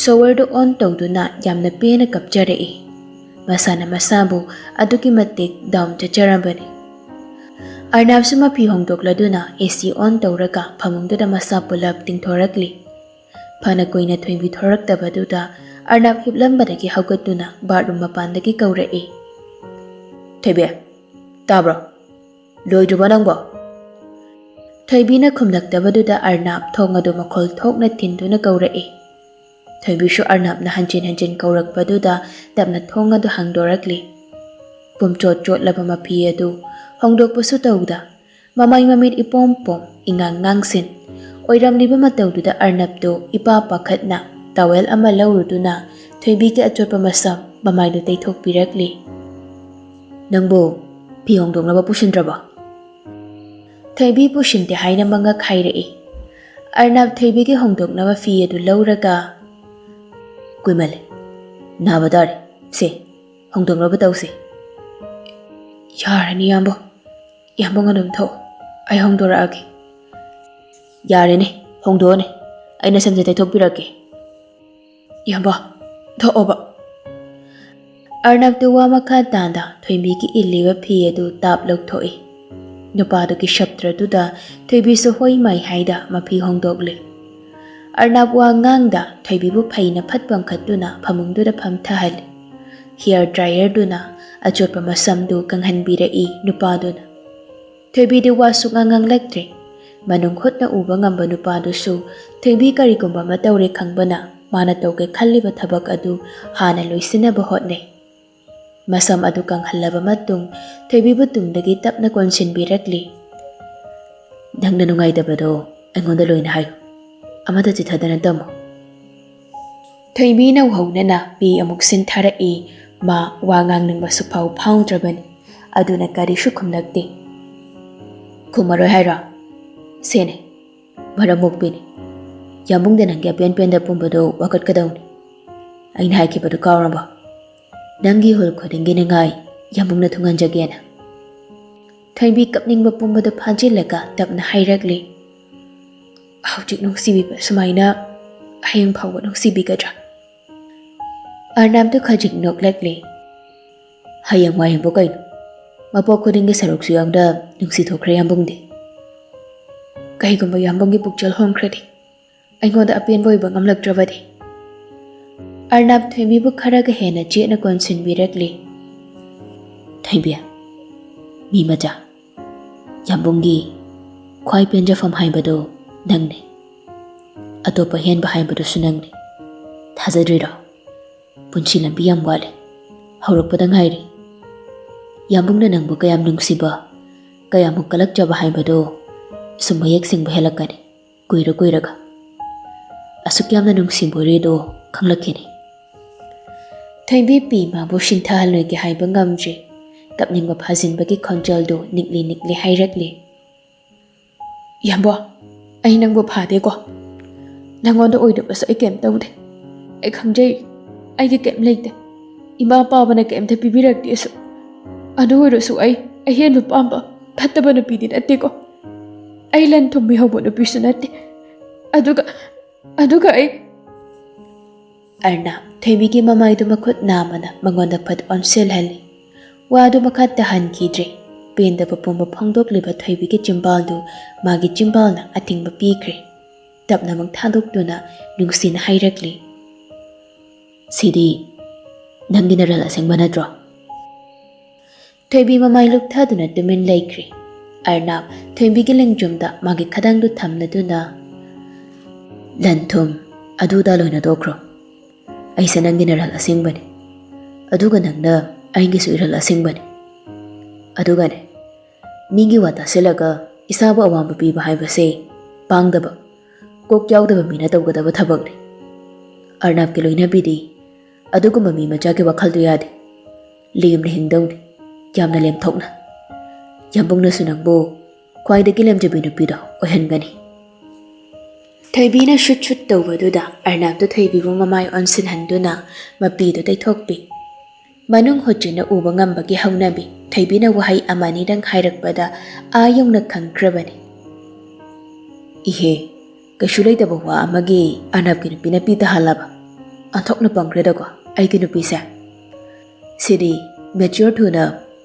ꯁꯣꯋꯔꯗꯨ ꯑꯣꯟ ꯇꯧꯗꯨꯅ ꯌꯥꯝꯅ ꯄꯦꯟꯅ ꯀꯞꯆꯔꯛꯏ꯫ ꯃꯁꯥꯅ ꯃꯁꯥꯕꯨ ꯑꯗꯨꯛꯀꯤ ꯃꯇꯤꯛ ꯗꯥꯎꯟ ꯆꯠꯆꯔꯝꯕꯅꯤ꯫ ꯑꯔꯅꯥꯞꯁꯨ ꯃꯐꯤ ꯍꯣꯡꯗꯣꯛꯂꯗꯨꯅ ꯑꯦ ꯁꯤ ꯑꯣꯟ ꯇꯧꯔꯒ ꯐꯃꯨꯡꯗꯨꯗ ꯃꯁꯥ ꯄꯨꯂꯞ ꯇꯤꯡꯊꯣꯔꯛꯂꯤ꯫ ꯐꯅ ꯀꯨꯏꯅ ꯊꯣꯏꯕꯤ ꯊꯣꯔꯛꯇꯕꯗꯨꯗ ꯑꯔꯅꯥꯞ ꯍꯤꯞꯂꯝꯕꯗꯒꯤ ꯍꯧꯒꯠꯇꯨꯅ ꯕꯥꯠꯔꯨꯝ ꯃꯄꯥꯟꯗꯒꯤ ꯀꯧꯔꯛꯏ, "ꯊꯣꯏꯕꯤ, ꯇꯥꯕ꯭ꯔꯣ? ꯂꯣꯏꯗ꯭ꯔꯤꯕꯣ ꯅꯪꯕꯣ?" ꯊꯣꯏꯕꯤꯅ ꯈꯨꯝꯂꯛꯇꯕꯗꯨꯗ ꯑꯔꯅꯥꯞ ꯊꯣꯡ ꯑꯗꯨ ꯃꯈꯣꯜ ꯊꯣꯛꯅ ꯊꯤꯟꯗꯨꯅ ꯀꯧꯔꯛꯏ꯫ ꯊꯣꯏꯕꯤꯁꯨ ꯑꯔꯅꯥꯞꯅ ꯍꯟꯖꯤꯟ ꯍꯟꯖꯤꯟ ꯀꯧꯔꯛꯄꯗꯨꯗ ꯇꯞꯅ ꯊꯣꯡ ꯑꯗꯨ ꯍꯥꯡꯗꯣꯔꯛꯂꯤ꯫ ꯄꯨꯝꯆꯣꯠ ꯆꯣꯠꯂꯕ ꯃꯐꯤ ꯑꯗꯨ ꯍꯣꯡꯗꯣꯛꯄꯁꯨ ꯇꯧꯗ, ꯃꯃꯥꯏ ꯃꯃꯤꯠ ꯏꯄꯣꯝ ꯄꯣꯝ, ꯏꯉꯥꯡ ꯉꯥꯡꯁꯤꯟ ꯑꯣꯏꯔꯝꯂꯤꯕ ꯃꯇꯧꯗꯨꯗ ꯑꯔꯅꯞꯇꯨ ꯏꯄꯥ ꯄꯥꯈꯠꯅ ꯇꯥꯋꯦꯜ ꯑꯃ ꯂꯧꯔꯨꯗꯨꯅ ꯊꯣꯏꯕꯤꯒꯤ ꯑꯆꯣꯠꯄ ꯃꯁꯝ ꯃꯃꯥꯏꯗꯨ ꯇꯩꯊꯣꯛꯄꯤꯔꯛꯂꯤ꯫ "ꯅꯪꯕꯨ ꯐꯤ ꯍꯣꯡꯗꯣꯛꯅꯕ ꯄꯨꯁꯤꯟꯗ꯭ꯔꯕꯣ?" ꯊꯣꯏꯕꯤ ꯄꯨꯁꯤꯟꯗꯦ ꯍꯥꯏꯅ ꯃꯉꯛ ꯍꯥꯏꯔꯛꯏ꯫ ꯑꯔꯅꯥꯞ ꯊꯣꯏꯕꯤꯒꯤ ꯍꯣꯡꯗꯣꯛꯅꯕ ꯐꯤ ꯑꯗꯨ ꯂꯧꯔꯒ, "ꯀꯨꯏꯃꯜꯂꯦ, ꯅꯥꯕ ꯇꯥꯔꯦ꯫ ꯁꯦ, ꯍꯣꯡꯗꯣꯛꯅꯕ ꯇꯧꯁꯦ꯫" "ꯌꯥꯔꯅꯤ, ꯏꯌꯥꯝꯕ꯫ ꯏꯌꯥꯝꯕ ꯑꯗꯨꯝ ꯊꯣꯛꯑꯣ꯫ ꯑꯩ ꯍꯣꯡꯗꯣꯔꯛꯑꯒꯦ꯫" "ꯌꯥꯔꯦꯅꯦ, ꯍꯣꯡꯗꯣꯛꯑꯣꯅꯦ꯫ ꯑꯩꯅ ꯁꯝꯁꯦ ꯇꯩꯊꯣꯛꯄꯤꯔꯛꯀꯦ꯫" "ꯏꯌꯥꯝꯕ, ꯊꯣꯛꯑꯣꯕ꯫ ꯑꯔꯅꯕꯇꯨ ꯋꯥ ꯃꯈꯥ ꯇꯥꯅ ꯊꯣꯏꯕꯤꯒꯤ ꯏꯜꯂꯤꯕ ꯐꯤ ꯑꯗꯨ ꯇꯥꯞ ꯂꯧꯊꯣꯛꯏ꯫ ꯅꯨꯄꯥꯗꯨꯒꯤ ꯁꯞꯇ꯭ꯔꯗꯨꯗ ꯊꯣꯏꯕꯤꯁꯨ ꯍꯣꯏ ꯃꯥꯏ ꯍꯥꯏꯗ ꯃꯐꯤ ꯍꯣꯡꯗꯣꯛꯂꯤ꯫ ꯑꯔꯅꯕ ꯋꯥ ꯉꯥꯡꯗ ꯊꯣꯏꯕꯤꯕꯨ ꯐꯩꯅ ꯐꯠ ꯄꯝꯈꯠꯇꯨꯅ ꯐꯃꯨꯡꯗꯨꯗ ꯐꯝꯊꯍꯜꯂꯤ꯫ ꯍꯤꯌꯔ ꯗ꯭ꯔꯥꯏꯌꯔꯗꯨꯅ ꯑꯆꯣꯠꯄ ꯃꯁꯝꯗꯨ ꯀꯪꯍꯟꯕꯤꯔꯛꯏ ꯅꯨꯄꯥꯗꯨꯅ꯫ ꯊꯣꯏꯕꯤꯗꯤ ꯋꯥ ꯁꯨꯛꯉꯥꯡ ꯉꯥꯡꯂꯛꯇ꯭ꯔꯦ꯫ ꯃꯅꯨꯡ ꯍꯨꯠꯅ ꯎꯕ ꯉꯝꯕ ꯅꯨꯄꯥꯗꯨꯁꯨ ꯊꯣꯏꯕꯤ ꯀꯔꯤꯒꯨꯝꯕ ꯑꯃ ꯇꯧꯔꯦ ꯈꯪꯕꯅ ꯃꯥꯅ ꯇꯧꯒꯦ ꯈꯜꯂꯤꯕ ꯊꯕꯛ ꯑꯗꯨ ꯍꯥꯟꯅ ꯂꯣꯏꯁꯤꯟꯅꯕ ꯍꯣꯠꯅꯩ꯫ ꯃꯁꯝ ꯑꯗꯨ ꯀꯪꯍꯜꯂꯕ ꯃꯇꯨꯡ ꯊꯣꯏꯕꯤꯕꯨ ꯇꯨꯡꯗꯒꯤ ꯇꯞꯅ ꯀꯣꯟꯁꯤꯟꯕꯤꯔꯛꯂꯤ꯫ "ꯅꯪꯅ ꯅꯨꯡꯉꯥꯏꯇꯕꯗꯣ ꯑꯩꯉꯣꯟꯗ ꯂꯣꯏꯅ ꯍꯥꯏꯌꯨ꯫ ꯑꯃꯠꯇ ꯆꯤꯊꯗꯅ ꯇꯝꯃꯨ꯫" ꯊꯣꯏꯕꯤ ꯅꯧꯍꯧꯅꯅ ꯄꯤ ꯑꯃꯨꯛ ꯁꯤꯟꯊꯔꯛꯏ꯫ ꯃꯥ ꯋꯥ ꯉꯥꯡꯅꯤꯡꯕ ꯁꯨꯛꯐꯥꯎ ꯐꯥꯎꯗ꯭ꯔꯕꯅꯤ꯫ ꯑꯗꯨꯅ ꯀꯔꯤꯁꯨ ꯈꯨꯝꯂꯛꯇꯦ꯫ "ꯈꯨꯝꯃꯔꯣꯏ ꯍꯥꯏꯔꯣ? ꯁꯦꯅꯦ, ꯃꯔꯝ ꯃꯣꯛꯄꯤꯅꯤ꯫ ꯌꯥꯝꯕꯨꯡꯗ ꯅꯪꯒꯤ ꯑꯄꯦꯟ ꯄꯦꯟꯗ ꯄꯨꯝꯕꯗꯣ ꯋꯥꯀꯠꯀꯗꯧꯅꯤ꯫ ꯑꯩꯅ ꯍꯥꯏꯈꯤꯕꯗꯨ ꯀꯥꯎꯔꯕꯣ? ꯅꯪꯒꯤ ꯍꯨꯜ ꯈꯨꯗꯤꯡꯒꯤ ꯅꯤꯡꯉꯥꯏ ꯌꯥꯝꯕꯨꯡꯅ ꯊꯨꯡꯍꯟꯖꯒꯦꯅ꯫" ꯊꯣꯏꯕꯤ ꯀꯞꯅꯤꯡꯕ ꯄꯨꯝꯕꯗꯨ ꯐꯥꯖꯤꯜꯂꯒ ꯇꯞꯅ ꯍꯥꯏꯔꯛꯂꯤ꯫ "ꯍꯧꯖꯤꯛ ꯅꯨꯡꯁꯤꯕꯤꯕ ꯁꯨꯃꯥꯏꯅ ꯍꯌꯦꯡ ꯐꯥꯎꯕ ꯅꯨꯡꯁꯤꯕꯤꯒꯗ꯭ꯔꯥ?" ꯑꯔꯅꯕꯇꯨ ꯈꯖꯤꯛ ꯅꯣꯛꯂꯛꯂꯤ꯫ "ꯍꯌꯦꯡ ꯋꯥꯏꯕꯨ ꯀꯩꯅꯣ? ꯃꯄꯣꯛ ꯈꯨꯗꯤꯡꯒꯤ ꯁꯔꯨꯛꯁꯨ ꯌꯥꯎꯗ ꯅꯨꯡꯁꯤ ꯊꯣꯛꯈ꯭ꯔꯦ ꯌꯥꯝꯕꯨꯡꯗꯤ꯫ ꯀꯩꯒꯨꯝꯕ ꯌꯥꯝꯕꯨꯡꯒꯤ ꯄꯨꯛꯆꯦꯜ ꯍꯣꯡꯈ꯭ꯔꯗꯤ, ꯑꯩꯉꯣꯟꯗ ꯑꯄꯦꯟꯕ ꯑꯣꯏꯕ ꯉꯝꯂꯛꯇ꯭ꯔꯕꯗꯤ꯫" ꯑꯔꯅꯕ ꯊꯣꯏꯕꯤꯕꯨ ꯈꯔꯒ ꯍꯦꯟꯅ ꯆꯦꯠꯅ ꯀꯣꯟꯁꯤꯟꯕꯤꯔꯛꯂꯤ꯫ "ꯊꯣꯏꯕꯤ, ꯃꯤ ꯃꯆꯥ, ꯌꯥꯝꯕꯨꯡꯒꯤ ꯈ꯭ꯋꯥꯏ ꯄꯦꯟꯖꯐꯝ ꯍꯥꯏꯕꯗꯨ ꯅꯪꯅꯤ꯫ ꯑꯇꯣꯞꯄ ꯍꯦꯟꯕ ꯍꯥꯏꯕꯗꯨꯁꯨ ꯅꯪꯅꯤ꯫ ꯊꯥꯖꯗ꯭ꯔꯤꯔꯣ? ꯄꯨꯟꯁꯤ ꯂꯝꯕꯤ ꯌꯥꯝ ꯋꯥꯠꯂꯤ꯫ ꯍꯧꯔꯛꯄꯗ ꯉꯥꯏꯔꯤ꯫ ꯌꯥꯝꯕꯨꯡꯅ ꯅꯪꯕꯨ ꯀꯌꯥꯝ ꯅꯨꯡꯁꯤꯕ, ꯀꯌꯥꯃꯨꯛ ꯀꯂꯛꯆꯕ ꯍꯥꯏꯕꯗꯨ ꯁꯨꯝ ꯃꯌꯦꯛ ꯁꯦꯡꯕ ꯍꯦꯜꯂꯛꯀꯅꯤ꯫ ꯀꯨꯏꯔ ꯀꯨꯏꯔꯒ ꯑꯁꯨꯛ ꯌꯥꯝꯅ ꯅꯨꯡꯁꯤꯕꯣꯏꯔꯦꯗꯣ ꯈꯪꯂꯛꯈꯤꯅꯤ꯫" ꯊꯣꯏꯕꯤ ꯄꯤ ꯃꯥꯕꯨ ꯁꯤꯟꯊꯍꯜꯂꯣꯏꯒꯦ ꯍꯥꯏꯕ ꯉꯝꯗ꯭ꯔꯦ꯫ ꯀꯞꯅꯤꯡꯕ ꯐꯥꯖꯤꯟꯕꯒꯤ ꯈꯣꯟꯖꯦꯜꯗꯨ ꯅꯤꯛꯂꯤ ꯅꯤꯛꯂꯤ ꯍꯥꯏꯔꯛꯂꯤ꯫ "ꯌꯥꯝꯕꯣ, ꯑꯩ ꯅꯪꯕꯨ ꯐꯥꯗꯦꯀꯣ꯫ ꯅꯪꯉꯣꯟꯗ ꯑꯣꯏꯗꯕꯁꯨ ꯑꯩ ꯀꯩꯝ ꯇꯧꯗꯦ꯫ ꯑꯩ ꯈꯪꯖꯩ, ꯑꯩꯒꯤ ꯀꯩꯝ ꯂꯩꯇꯦ꯫ ꯏꯃꯥ ꯄꯥꯕꯅ ꯀꯩꯝꯇ ꯄꯤꯕꯤꯔꯛꯇꯦꯁꯨ꯫ ꯑꯗꯨ ꯑꯣꯏꯔꯁꯨ ꯑꯩ ꯑꯍꯦꯟꯕ ꯄꯥꯝꯕ ꯐꯠꯇꯕ ꯅꯨꯄꯤꯗꯤ ꯅꯠꯇꯦꯀꯣ꯫ ꯑꯩ ꯂꯟ ꯊꯨꯝ ꯃꯤꯍꯧꯕ ꯅꯨꯄꯤꯁꯨ ꯅꯠꯇꯦ꯫ ꯑꯗꯨꯒ, ꯑꯗꯨꯒ ꯑꯩ" ꯑꯔꯅꯥꯕ ꯊꯣꯏꯕꯤꯒꯤ ꯃꯃꯥꯏꯗꯨ ꯃꯈꯨꯠ ꯅꯥꯝꯃꯅ ꯃꯉꯣꯟꯗ ꯐꯠ ꯑꯣꯟꯁꯤꯜꯍꯜꯂꯤ꯫ ꯋꯥꯗꯨ ꯃꯈꯥ ꯇꯥꯍꯟꯈꯤꯗ꯭ꯔꯦ꯫ ꯄꯦꯟꯗꯕ ꯄꯨꯝꯕ ꯐꯣꯡꯗꯣꯛꯂꯤꯕ ꯊꯣꯏꯕꯤꯒꯤ ꯆꯤꯝꯕꯥꯜꯗꯨ ꯃꯥꯒꯤ ꯆꯤꯝꯕꯥꯜꯅ ꯑꯊꯤꯡꯕ ꯄꯤꯈ꯭ꯔꯦ꯫ ꯇꯞꯅ ꯑꯃꯨꯛ ꯊꯥꯗꯣꯛꯇꯨꯅ ꯅꯨꯡꯁꯤꯅ ꯍꯥꯏꯔꯛꯂꯤ, "ꯁꯤꯗꯤ ꯅꯪꯒꯤ ꯅꯔꯜ ꯑꯁꯦꯡꯕ ꯅꯠꯇ꯭ꯔꯣ?" ꯊꯣꯏꯕꯤ ꯃꯃꯥꯏ ꯂꯨꯞꯊꯗꯨꯅ ꯇꯨꯃꯤꯟ ꯂꯩꯈ꯭ꯔꯦ꯫ ꯑꯔꯅꯥꯕ ꯊꯣꯏꯕꯤꯒꯤ ꯂꯦꯡꯖꯨꯝꯗ ꯃꯥꯒꯤ ꯈꯗꯥꯡꯗꯨ ꯊꯝꯂꯗꯨꯅ, "ꯂꯟ ꯊꯨꯝ ꯑꯗꯨꯗ ꯂꯣꯏꯅ ꯇꯣꯛꯈ꯭ꯔꯣ꯫ ꯑꯩꯁꯦ ꯅꯪꯒꯤ ꯅꯔꯜ ꯑꯁꯦꯡꯕꯅꯤ꯫ ꯑꯗꯨꯒ ꯅꯪꯅ ꯑꯩꯒꯤꯁꯨ ꯏꯔꯜ ꯑꯁꯦꯡꯕꯅꯤ꯫ ꯑꯗꯨꯒꯅꯦ, ꯃꯤꯒꯤ ꯋꯥ ꯇꯥꯁꯤꯜꯂꯒ ꯏꯁꯥꯕꯨ ꯑꯋꯥꯕ ꯄꯤꯕ ꯍꯥꯏꯕꯁꯦ ꯄꯥꯡꯗꯕ, ꯀꯣꯛ ꯌꯥꯎꯗꯕ ꯃꯤꯅ ꯇꯧꯒꯗꯕ ꯊꯕꯛꯅꯤ꯫ ꯑꯔꯅꯥꯕꯀꯤ ꯂꯣꯏꯅꯕꯤꯗꯤ ꯑꯗꯨꯒꯨꯝꯕ ꯃꯤ ꯃꯆꯥꯒꯤ ꯋꯥꯈꯜꯗꯨ ꯌꯥꯗꯦ꯫ ꯂꯦꯝꯅ ꯍꯤꯡꯗꯧꯅꯤ, ꯌꯥꯝꯅ ꯂꯦꯝꯊꯣꯛꯅ꯫ ꯌꯥꯝꯕꯨꯡꯅꯁꯨ ꯅꯪꯕꯨ ꯈ꯭ꯋꯥꯏꯗꯒꯤ ꯂꯦꯝꯖꯕꯤ ꯅꯨꯄꯤꯗꯣ ꯑꯣꯏꯍꯟꯒꯅꯤ꯫" ꯊꯣꯏꯕꯤꯅ ꯁꯨꯠ ꯁꯨꯠ ꯇꯧꯕꯗꯨꯗ ꯑꯔꯅꯥꯕꯇ ꯊꯣꯏꯕꯤꯕꯨ ꯃꯃꯥꯏ ꯑꯣꯟꯁꯤꯟꯍꯟꯗꯨꯅ ꯃꯄꯤꯗꯨ ꯇꯩꯊꯣꯛꯄꯤ꯫ ꯃꯅꯨꯡ ꯍꯨꯠꯆꯤꯟꯅ ꯎꯕ ꯉꯝꯕꯒꯤ ꯍꯧꯅꯕꯤ ꯊꯣꯏꯕꯤꯅ ꯋꯥꯍꯩ ꯑꯃꯅꯤꯗꯪ ꯍꯥꯏꯔꯛꯄꯗ ꯑꯥ ꯌꯧꯅ ꯈꯪꯈ꯭ꯔꯕꯅꯤ꯫ "ꯏꯍꯦ, ꯀꯩꯁꯨ ꯂꯩꯇꯕ ꯋꯥ ꯑꯃꯒꯤ ꯑꯔꯅꯥꯕꯀꯤ ꯅꯨꯄꯤꯅ ꯄꯤ ꯇꯥꯍꯜꯂꯕ? ꯑꯣꯟꯊꯣꯛꯅ ꯄꯪꯈ꯭ꯔꯦꯗꯀꯣ ꯑꯩꯒꯤ ꯅꯨꯄꯤꯁꯦ꯫ ꯁꯤꯗꯤ ꯃꯦꯆ꯭ꯌꯣꯔ ꯊꯨꯅ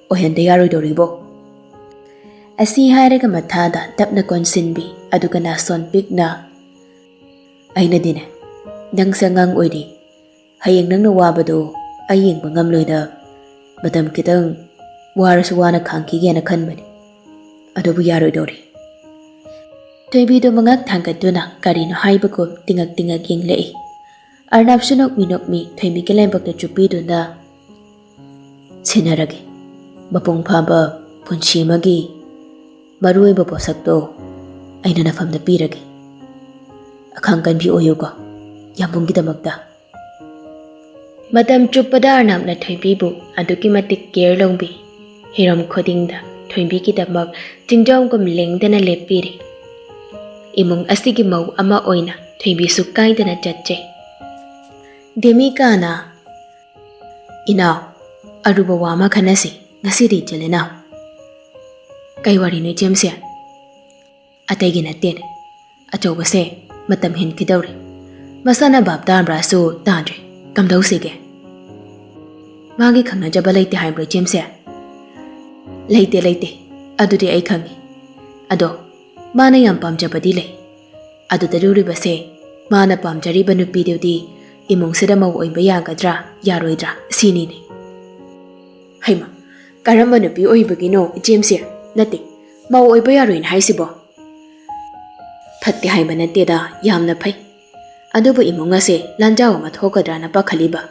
ꯑꯣꯏꯍꯟꯗ ꯌꯥꯔꯣꯏꯗꯧꯔꯤꯕꯣ?" ꯑꯁꯤ ꯍꯥꯏꯔꯒ ꯃꯊꯥꯗ ꯇꯞꯅ ꯀꯣꯟꯁꯤꯟꯕꯤ, ꯑꯗꯨꯒ ꯅꯥꯁꯣꯟ ꯄꯤꯛꯅ, "ꯑꯩꯅꯗꯤꯅꯦ, ꯅꯪꯁꯦ ꯑꯉꯥꯡ ꯑꯣꯏꯔꯤ꯫ ꯍꯌꯦꯡ ꯅꯪꯅ ꯋꯥꯕꯗꯣ ꯑꯩ ꯌꯦꯡꯕ ꯉꯝꯂꯣꯏꯗ꯫ ꯃꯇꯝ ꯈꯤꯇꯪ ꯋꯥꯔꯁꯨ ꯋꯥꯅ ꯈꯥꯡꯈꯤꯒꯦꯅ ꯈꯟꯕꯅꯤ꯫ ꯑꯗꯨꯕꯨ ꯌꯥꯔꯣꯏꯗꯧꯔꯤ꯫" ꯊꯣꯏꯕꯤꯗꯨ ꯃꯉꯛ ꯊꯥꯡꯒꯠꯇꯨꯅ ꯀꯔꯤꯅꯣ ꯍꯥꯏꯕꯒꯨꯝ ꯇꯤꯉꯛ ꯇꯤꯉꯛ ꯌꯦꯡꯂꯛꯏ꯫ ꯑꯔꯅꯥꯕꯁꯨ ꯅꯣꯛꯃꯤ ꯅꯣꯛꯃꯤ ꯊꯣꯏꯕꯤꯒꯤ ꯂꯥꯏꯕꯛꯇ ꯆꯨꯞꯄꯤꯗꯨꯅ, "ꯁꯤꯟꯅꯔꯒꯦ꯫ ꯃꯄꯨꯡ ꯐꯥꯕ ꯄꯨꯟꯁꯤ ꯑꯃꯒꯤ ꯃꯔꯨꯑꯣꯏꯕ ꯄꯣꯠꯁꯛꯇꯣ ꯑꯩꯅ ꯅꯐꯝꯗ ꯄꯤꯔꯒꯦ꯫ ꯑꯈꯥꯡ ꯀꯟꯕꯤ ꯑꯣꯏꯌꯨꯀꯣ ꯌꯥꯝꯕꯨꯡꯒꯤꯗꯃꯛꯇ꯫" ꯃꯇꯝ ꯆꯨꯞꯄꯗ ꯑꯔꯅꯥꯕꯅ ꯊꯣꯏꯕꯤꯕꯨ ꯑꯗꯨꯛꯀꯤ ꯃꯇꯤꯛ ꯀꯦꯌꯔ ꯂꯧꯕꯤ꯫ ꯍꯤꯔꯝ ꯈꯨꯗꯤꯡꯗ ꯊꯣꯏꯕꯤꯒꯤꯗꯃꯛ ꯆꯤꯡꯖꯥꯎꯒꯨꯝ ꯂꯦꯡꯗꯅ ꯂꯦꯞꯄꯤꯔꯤ꯫ ꯏꯃꯨꯡ ꯑꯁꯤꯒꯤ ꯃꯧ ꯑꯃ ꯑꯣꯏꯅ ꯊꯣꯏꯕꯤꯁꯨ ꯀꯥꯏꯗꯅ ꯆꯠꯆꯩ꯫ ꯗꯦꯃꯤꯀꯥꯅ, "ꯏꯅꯥꯎ, ꯑꯔꯨꯕ ꯋꯥ ꯑꯃ ꯈꯟꯅꯁꯤ ꯉꯁꯤꯗꯤ, ꯏꯆꯤꯜ ꯏꯅꯥꯎ꯫" "ꯀꯩ ꯋꯥꯔꯤꯅꯣ, ꯏꯆꯦꯝꯁꯦ?" "ꯑꯇꯩꯒꯤ ꯅꯠꯇꯦꯅꯦ, ꯑꯆꯧꯕꯁꯦ ꯃꯇꯝ ꯍꯦꯟꯈꯤꯗꯧꯔꯦ꯫ ꯃꯁꯥꯅ ꯚꯥꯞ ꯇꯥꯕ꯭ꯔꯥꯁꯨ ꯇꯥꯗ꯭ꯔꯦ꯫ ꯀꯝꯗꯧꯁꯤꯒꯦ? ꯃꯥꯒꯤ ꯈꯪꯅꯖꯕ ꯂꯩꯇꯦ ꯍꯥꯏꯕ꯭ꯔꯣ ꯏꯆꯦꯝꯁꯦ? ꯂꯩꯇꯦ, ꯂꯩꯇꯦ꯫ ꯑꯗꯨꯗꯤ ꯑꯩ ꯈꯪꯉꯤ꯫ ꯑꯗꯣ ꯃꯥꯅ ꯌꯥꯝ ꯄꯥꯝꯖꯕꯗꯤ ꯂꯩ꯫ ꯑꯗꯨꯗ ꯂꯨꯔꯤꯕꯁꯦ, ꯃꯥꯅ ꯄꯥꯝꯖꯔꯤꯕ ꯅꯨꯄꯤꯗꯨꯗꯤ ꯏꯃꯨꯡꯁꯤꯗ ꯃꯧ ꯑꯣꯏꯕ ꯌꯥꯒꯗ꯭ꯔꯥ ꯌꯥꯔꯣꯏꯗ꯭ꯔꯥ ꯁꯤꯅꯤꯅꯦ꯫ ꯍꯩꯃꯥ, ꯀꯔꯝꯕ ꯅꯨꯄꯤ ꯑꯣꯏꯕꯒꯤꯅꯣ ꯏꯆꯦꯝꯁꯦ? ꯅꯠꯇꯦ, ꯃꯧ ꯑꯣꯏꯕ ꯌꯥꯔꯣꯏꯅ ꯍꯥꯏꯁꯤꯕꯣ? ꯐꯠꯇꯦ ꯍꯥꯏꯕ ꯅꯠꯇꯦꯗ, ꯌꯥꯝꯅ ꯐꯩ꯫ ꯑꯗꯨꯕꯨ ꯏꯃꯨꯡ ꯑꯁꯦ ꯂꯥꯟꯖꯥꯎ ꯑꯃ ꯊꯣꯛꯀꯗ꯭ꯔꯥꯅ ꯄꯥꯈꯠꯂꯤꯕ꯫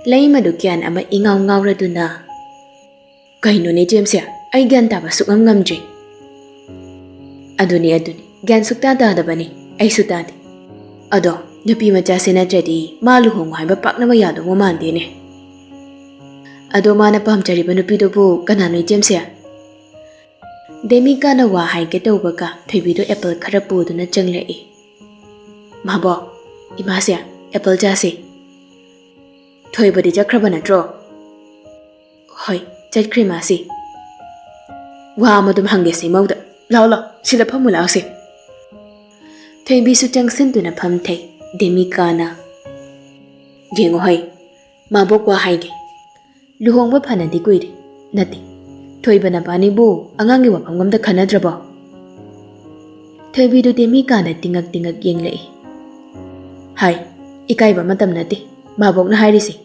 ꯂꯩꯃꯗꯨ ꯒ꯭ꯌꯥꯟ ꯑꯃ ꯏꯉꯥꯎ ꯉꯥꯎꯔꯗꯨꯅ, "ꯀꯩꯅꯣꯅꯦ ꯏꯆꯦꯝꯁꯦ? ꯑꯩ ꯒ꯭ꯌꯥꯟ ꯇꯥꯕ ꯁꯨꯛꯉꯝ ꯉꯝꯗ꯭ꯔꯦ꯫" "ꯑꯗꯨꯅꯤ, ꯑꯗꯨꯅꯤ, ꯒ꯭ꯌꯥꯟ ꯁꯨꯛꯇꯥ ꯇꯥꯗꯕꯅꯤ, ꯑꯩꯁꯨ ꯇꯥꯗꯦ꯫ ꯑꯗꯣ ꯅꯨꯄꯤ ꯃꯆꯥꯁꯦ ꯅꯠꯇ꯭ꯔꯗꯤ ꯃꯥ ꯂꯨꯍꯣꯡꯉꯨ ꯍꯥꯏꯕ ꯄꯥꯛꯅꯃꯛ ꯌꯥꯗꯧꯕ ꯃꯥꯟꯗꯦꯅꯦ꯫" "ꯑꯗꯣ ꯃꯥꯅ ꯄꯥꯝꯖꯔꯤꯕ ꯅꯨꯄꯤꯗꯨꯕꯨ ꯀꯅꯥꯅꯣ ꯏꯆꯦꯝꯁꯦ?" ꯗꯦꯃꯤꯀꯥꯅ ꯋꯥ ꯍꯥꯏꯒꯦ ꯇꯧꯕꯒ ꯊꯣꯏꯕꯤꯗꯣ ꯑꯦꯄꯜ ꯈꯔ ꯄꯨꯗꯨꯅ ꯆꯪꯂꯛꯏ꯫ "ꯃꯥꯕꯣꯛ, ꯏꯃꯥꯁꯦ, ꯑꯦꯄꯜ ꯆꯥꯁꯦ꯫" "ꯊꯣꯏꯕꯗꯤ ꯆꯠꯈ꯭ꯔꯕ ꯅꯠꯇ꯭ꯔꯣ?" "ꯍꯣꯏ, ꯆꯠꯈ꯭ꯔꯦ ꯃꯥꯁꯤ꯫" "ꯋꯥ ꯑꯃꯗꯨꯝ ꯍꯪꯒꯦꯁꯦ ꯏꯃꯧꯗ꯫ ꯂꯥꯎ, ꯂꯥꯎ, ꯁꯤꯗ ꯐꯝꯃꯨ ꯂꯥꯎꯁꯦ꯫" ꯊꯣꯏꯕꯤꯁꯨ ꯆꯪꯁꯤꯟꯗꯨꯅ ꯐꯝꯊꯩ꯫ ꯗꯦꯃꯤꯀꯥꯅ, "ꯌꯦꯡꯉꯣ ꯍꯩ, ꯃꯥꯕꯣꯛ ꯋꯥ ꯍꯥꯏꯒꯦ꯫ ꯂꯨꯍꯣꯡꯕ ꯐꯅꯗꯤ ꯀꯨꯏꯔꯦ꯫ ꯅꯠꯇꯦ, ꯊꯣꯏꯕ ꯅꯕꯥꯅꯤꯕꯨ ꯑꯉꯥꯡꯒꯤ ꯋꯥꯐꯝ ꯑꯝꯇ ꯈꯟꯅꯗ꯭ꯔꯕꯣ?" ꯊꯣꯏꯕꯤꯗꯨ ꯗꯦꯃꯤꯀꯥꯗ ꯇꯤꯡꯉꯛ ꯇꯤꯡꯉꯛ ꯌꯦꯡꯂꯛꯏ꯫ "ꯍꯥꯏ, ꯏꯀꯥꯏꯕ ꯃꯇꯝ ꯅꯠꯇꯦ ꯃꯥꯕꯣꯛꯅ ꯍꯥꯏꯔꯤꯁꯦ꯫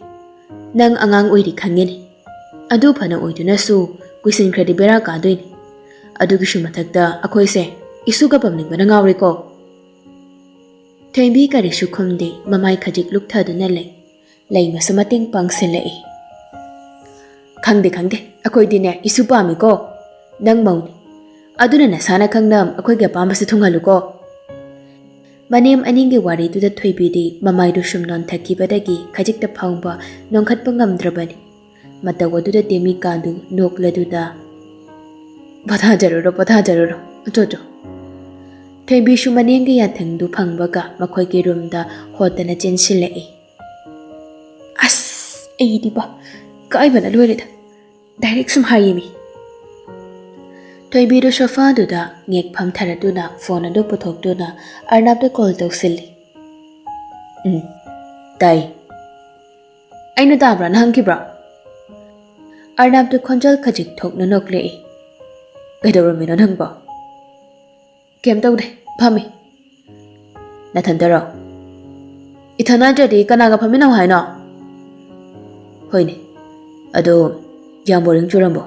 ꯅꯪ ꯑꯉꯥꯡ ꯑꯣꯏꯔꯤ ꯈꯪꯉꯦꯅꯦ꯫ ꯑꯗꯨ ꯐꯅ ꯑꯣꯏꯗꯨꯅꯁꯨ ꯀꯨꯏꯁꯤꯟꯈ꯭ꯔꯗꯤ ꯕꯦꯔꯥ ꯀꯥꯗꯣꯏꯅꯤ꯫ ꯑꯗꯨꯒꯤꯁꯨ ꯃꯊꯛꯇ ꯑꯩꯈꯣꯏꯁꯦ ꯏꯁꯨꯒ ꯄꯝꯅꯤꯡꯕꯅ ꯉꯥꯎꯔꯦꯀꯣ꯫" ꯊꯣꯏꯕꯤ ꯀꯔꯤꯁꯨ ꯈꯨꯝꯗꯦ, ꯃꯃꯥꯏ ꯈꯖꯤꯛ ꯂꯨꯛꯊꯗꯨꯅ ꯂꯩ꯫ ꯂꯩꯃꯁꯨ ꯃꯇꯦꯡ ꯄꯥꯡꯁꯤꯜꯂꯛꯏ꯫ "ꯈꯪꯗꯦ, ꯈꯪꯗꯦ, ꯑꯩꯈꯣꯏꯗꯤꯅꯦ ꯏꯁꯨ ꯄꯥꯝꯃꯤꯀꯣ꯫ ꯅꯪ ꯃꯧꯅꯤ꯫ ꯑꯗꯨꯅ ꯅꯁꯥꯅ ꯈꯪꯅ ꯑꯩꯈꯣꯏꯒꯤ ꯑꯄꯥꯝꯕꯁꯦ ꯊꯨꯡꯍꯜꯂꯨꯀꯣ꯫" ꯃꯅꯦꯝ ꯑꯅꯤꯒꯤ ꯋꯥꯔꯤꯗꯨꯗ ꯊꯣꯏꯕꯤꯗꯤ ꯃꯃꯥꯏꯗꯨ ꯁꯨꯝ ꯅꯣꯟꯊꯈꯤꯕꯗꯒꯤ ꯈꯖꯤꯛꯇ ꯐꯥꯎꯕ ꯅꯣꯟꯈꯠꯄ ꯉꯝꯗ꯭ꯔꯕꯅꯤ꯫ ꯃꯇꯧ ꯑꯗꯨꯗ ꯗꯦꯃꯤꯀꯥꯗꯨ ꯅꯣꯛꯂꯗꯨꯅ, "ꯄꯣꯊꯥꯖꯔꯨꯔꯣ, ꯄꯣꯊꯥꯖꯔꯨꯔꯣ, ꯑꯆꯣ, ꯆꯣ꯫" ꯊꯣꯏꯕꯤꯁꯨ ꯃꯅꯦꯝꯒꯤ ꯌꯥꯊꯪꯗꯨ ꯐꯪꯕꯒ ꯃꯈꯣꯏꯒꯤ ꯔꯨꯝꯗ ꯍꯣꯠꯇꯅ ꯆꯦꯟꯁꯤꯜꯂꯛꯏ꯫ "ꯑꯁ, ꯑꯩꯗꯤꯕ ꯏꯀꯥꯏꯕꯅ ꯂꯣꯏꯔꯦꯗ꯫ ꯗꯥꯏꯔꯦꯛ ꯁꯨꯝ ꯍꯥꯏꯌꯦꯃꯤ꯫" ꯊꯣꯏꯕꯤꯗꯨ ꯁꯣꯐꯥꯗꯨꯗ ꯉꯦꯛ ꯐꯝꯊꯔꯗꯨꯅ ꯐꯣꯟ ꯑꯗꯨ ꯄꯨꯊꯣꯛꯇꯨꯅ ꯑꯔꯅꯥꯞꯇ ꯀꯣꯜ ꯇꯧꯁꯤꯜꯂꯤ꯫ "ꯎꯝ, ꯇꯥꯏ꯫ ꯑꯩꯅ ꯇꯥꯕ꯭ꯔꯥ?" ꯅ ꯍꯪꯈꯤꯕ꯭ꯔꯥ? ꯑꯔꯅꯥꯞꯇꯨ ꯈꯣꯟꯖꯦꯜ ꯈꯖꯤꯛ ꯊꯣꯛꯅ ꯅꯣꯛꯂꯛꯏ꯫ "ꯀꯩꯗꯧꯔꯝꯃꯤꯅꯣ ꯅꯪꯕꯣ? ꯀꯩꯝ ꯇꯧꯗꯦ, ꯐꯝꯃꯤ꯫ ꯅꯊꯟꯇꯔꯣ? ꯏꯊꯟ ꯅꯠꯇ꯭ꯔꯗꯤ ꯀꯅꯥꯒ ꯐꯝꯃꯤꯟꯅꯧ ꯍꯥꯏꯅꯣ? ꯍꯣꯏꯅꯦ, ꯑꯗꯣ ꯌꯥꯝ ꯕꯣꯔꯤꯡ ꯆꯨꯔꯝꯕꯣ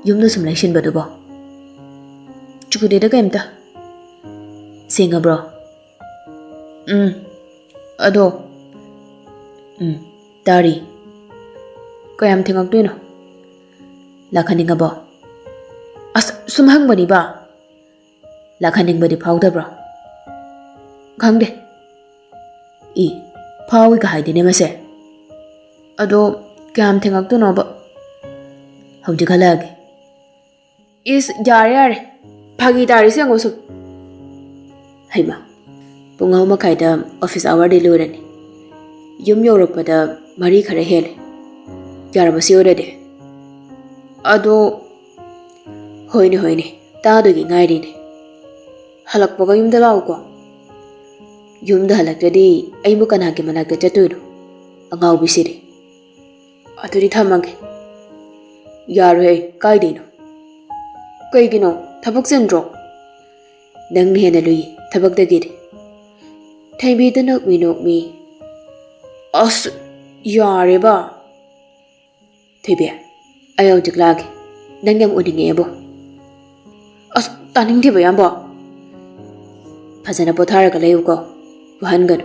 ꯌꯨꯝꯗ ꯁꯨꯝ ꯂꯩꯁꯤꯟꯕꯗꯨꯕꯣ?" "ꯆꯨꯗꯦꯗ ꯀꯩꯝꯇ꯫ ꯁꯦꯡꯉꯕ꯭ꯔꯣ?" "ꯎꯝ, ꯑꯗꯣ, ꯎꯝ, ꯇꯥꯔꯤ꯫ ꯀꯌꯥꯝ ꯊꯦꯡꯉꯛꯇꯣꯏꯅꯣ? ꯂꯥꯛꯍꯟꯅꯤꯡꯉꯕꯣ?" "ꯑꯁ, ꯁꯨꯝ ꯍꯪꯕꯅꯤꯕ꯫ ꯂꯥꯛꯍꯟꯅꯤꯡꯕꯗꯤ ꯐꯥꯎꯗꯕ꯭ꯔꯣ?" "ꯈꯪꯗꯦ꯫" "ꯏ, ꯐꯥꯎꯏꯒ ꯍꯥꯏꯗꯦꯅꯦ ꯃꯁꯦ꯫ ꯑꯗꯣ ꯀꯌꯥꯝ ꯊꯦꯡꯉꯛꯇꯣꯏꯅꯣꯕ?" "ꯍꯧꯖꯤꯛ ꯍꯜꯂꯛꯑꯒꯦ꯫" "ꯏꯁ, ꯌꯥꯔꯦ, ꯌꯥꯔꯦ꯫ ꯐꯥꯒꯤ ꯇꯥꯔꯤꯁꯦ ꯌꯦꯡꯉꯣ ꯁꯨꯝ꯫" ꯍꯩꯃꯥ, ꯄꯨꯡ ꯑꯍꯨꯝ ꯃꯈꯥꯏꯗ office hourꯗꯤ ꯂꯣꯏꯔꯅꯤ꯫ ꯌꯨꯝ ꯌꯧꯔꯛꯄꯗ ꯃꯔꯤ ꯈꯔ ꯍꯦꯜꯂꯦ꯫ ꯌꯥꯔꯕ ꯁꯤ ꯑꯣꯏꯔꯗꯤ? ꯑꯗꯣ, ꯍꯣꯏꯅꯦ, ꯍꯣꯏꯅꯦ, ꯇꯥꯗꯣꯏꯒꯤ ꯉꯥꯏꯔꯤꯅꯦ꯫ ꯍꯜꯂꯛꯄꯒ ꯌꯨꯝꯗ ꯂꯥꯛꯎꯀꯣ꯫ ꯌꯨꯝꯗ ꯍꯜꯂꯛꯇ꯭ꯔꯗꯤ ꯑꯩꯕꯨ ꯀꯅꯥꯒꯤ ꯃꯅꯥꯛꯇ ꯆꯠꯇꯣꯏꯅꯣ? ꯑꯉꯥꯎꯕꯤꯁꯤꯗꯤ꯫ ꯑꯗꯨꯗꯤ ꯊꯝꯃꯒꯦ꯫ ꯌꯥꯔꯣꯏꯍꯦ, ꯀꯥꯏꯗꯩꯅꯣ? ꯀꯩꯒꯤꯅꯣ? ꯊꯕꯛ ꯆꯤꯟꯗ꯭ꯔꯣ? ꯅꯪꯅ ꯍꯦꯟꯅ ꯂꯨꯏ ꯊꯕꯛꯇꯒꯤꯗꯤ꯫ ꯊꯣꯏꯕꯤꯗ ꯅꯣꯛꯃꯤ ꯅꯣꯛꯃꯤ꯫ ꯑꯁ, ꯌꯥꯔꯦꯕ꯫ ꯊꯣꯏꯕꯤ, ꯑꯩ ꯍꯧꯖꯤꯛ ꯂꯥꯛꯑꯒꯦ꯫ ꯅꯪ ꯌꯥꯝ ꯎꯅꯤꯡꯉꯛꯑꯦꯕꯣ꯫ ꯑꯁ, ꯇꯥꯅꯤꯡꯗꯦꯕ, ꯏꯌꯥꯝꯕ꯫ ꯐꯖꯅ ꯄꯣꯊꯥꯔꯒ ꯂꯩꯌꯨꯀꯣ꯫ ꯋꯥꯍꯟꯒꯅꯨ꯫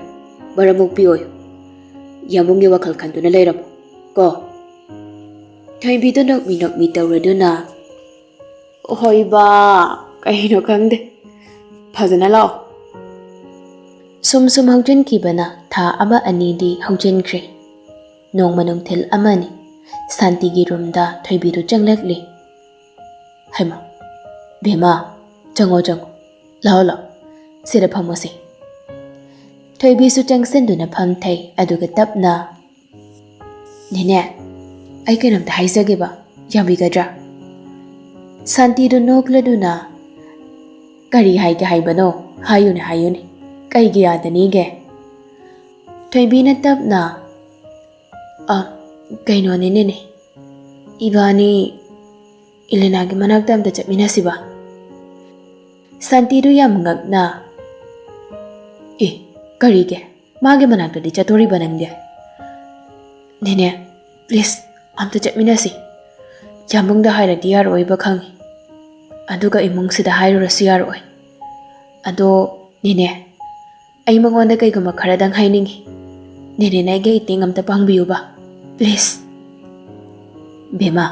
ꯃꯔꯝ ꯃꯣꯛꯄꯤ ꯑꯣꯏꯌꯨ꯫ ꯌꯥꯝꯕꯨꯡꯒꯤ ꯋꯥꯈꯜ ꯈꯟꯗꯨꯅ ꯂꯩꯔꯝꯃꯨ ꯀꯣ꯫ ꯊꯣꯏꯕꯤꯗ ꯅꯣꯛꯃꯤ ꯅꯣꯛꯃꯤ ꯇꯧꯔꯗꯨꯅ, "ꯍꯣꯏꯕ, ꯀꯩꯅꯣ ꯈꯪꯗꯦ꯫ ꯐꯖꯅ ꯂꯥꯛꯑꯣ꯫" ꯁꯨꯝ ꯁꯨꯝ ꯍꯧꯖꯤꯟꯈꯤꯕꯅ ꯊꯥ ꯑꯃ ꯑꯅꯤꯗꯤ ꯍꯧꯖꯤꯟꯈ꯭ꯔꯦ꯫ ꯅꯣꯡꯃ ꯅꯨꯡꯊꯤꯜ ꯑꯃꯅꯤ, ꯁꯥꯟꯇꯤꯒꯤ ꯔꯨꯝꯗ ꯊꯣꯏꯕꯤꯗꯨ ꯆꯪꯂꯛꯂꯤ꯫ "ꯍꯩꯃꯥ, ꯕꯦꯝꯃ, ꯆꯪꯉꯣ, ꯆꯪꯉꯣ꯫ ꯂꯥꯛꯑꯣ, ꯂꯥꯛꯑꯣ꯫ ꯁꯤꯗ ꯐꯝꯃꯣꯁꯦ꯫" ꯊꯣꯏꯕꯤꯁꯨ ꯆꯪꯁꯤꯟꯗꯨꯅ ꯐꯝꯊꯩ, ꯑꯗꯨꯒ ꯇꯞꯅ, "ꯅꯦꯅꯦ, ꯑꯩ ꯀꯩꯅꯣꯝꯇ ꯍꯥꯏꯖꯒꯦꯕ, ꯌꯥꯕꯤꯒꯗ꯭ꯔꯥ?" ꯁꯥꯟꯇꯤꯗꯨ ꯅꯣꯛꯂꯗꯨꯅ, "ꯀꯔꯤ ꯍꯥꯏꯒꯦ ꯍꯥꯏꯕꯅꯣ? ꯍꯥꯏꯌꯨꯅꯦ, ꯍꯥꯏꯌꯨꯅꯦ꯫ ꯀꯩꯒꯤ ꯌꯥꯗꯅꯤꯒꯦ?" ꯊꯣꯏꯕꯤꯅ ꯇꯞꯅ, "ꯑ, ꯀꯩꯅꯣꯅꯦ ꯅꯦꯅꯦ, ꯏꯕꯥꯅꯤ ꯏꯂꯤꯅꯥꯒꯤ ꯃꯅꯥꯛꯇ ꯑꯝꯇ ꯆꯠꯃꯤꯟꯅꯁꯤꯕ?" ꯁꯥꯟꯇꯤꯗꯨ ꯌꯥꯝ ꯉꯛꯅ, "ꯑꯦ, ꯀꯔꯤꯒꯤ? ꯃꯥꯒꯤ ꯃꯅꯥꯛꯇꯗꯤ ꯆꯠꯇꯣꯔꯤꯕ ꯅꯪꯗꯤ?" "ꯅꯦꯅꯦ, please, ꯑꯝꯇ ꯆꯠꯃꯤꯟꯅꯁꯤ꯫ ꯌꯥꯝꯕꯨꯡꯗ ꯍꯥꯏꯔꯗꯤ ꯌꯥꯔꯛꯑꯣꯏꯕ ꯈꯪꯉꯤ꯫ ꯑꯗꯨꯒ ꯏꯃꯨꯡꯁꯤꯗ ꯍꯥꯏꯔꯨꯔꯁꯨ ꯌꯥꯔꯛꯑꯣꯏ꯫ ꯑꯗꯣ ꯅꯦꯅꯦ, ꯑꯩ ꯃꯉꯣꯟꯗ ꯀꯩꯒꯨꯝꯕ ꯈꯔꯗꯪ ꯍꯥꯏꯅꯤꯡꯉꯤ꯫ ꯅꯦꯅꯦꯅ ꯑꯩꯒꯤ ꯑꯦꯛꯇꯤꯡ ꯑꯝꯇ ꯄꯥꯡꯕꯤꯌꯨꯕ, please꯫" "ꯕꯦꯝꯃ,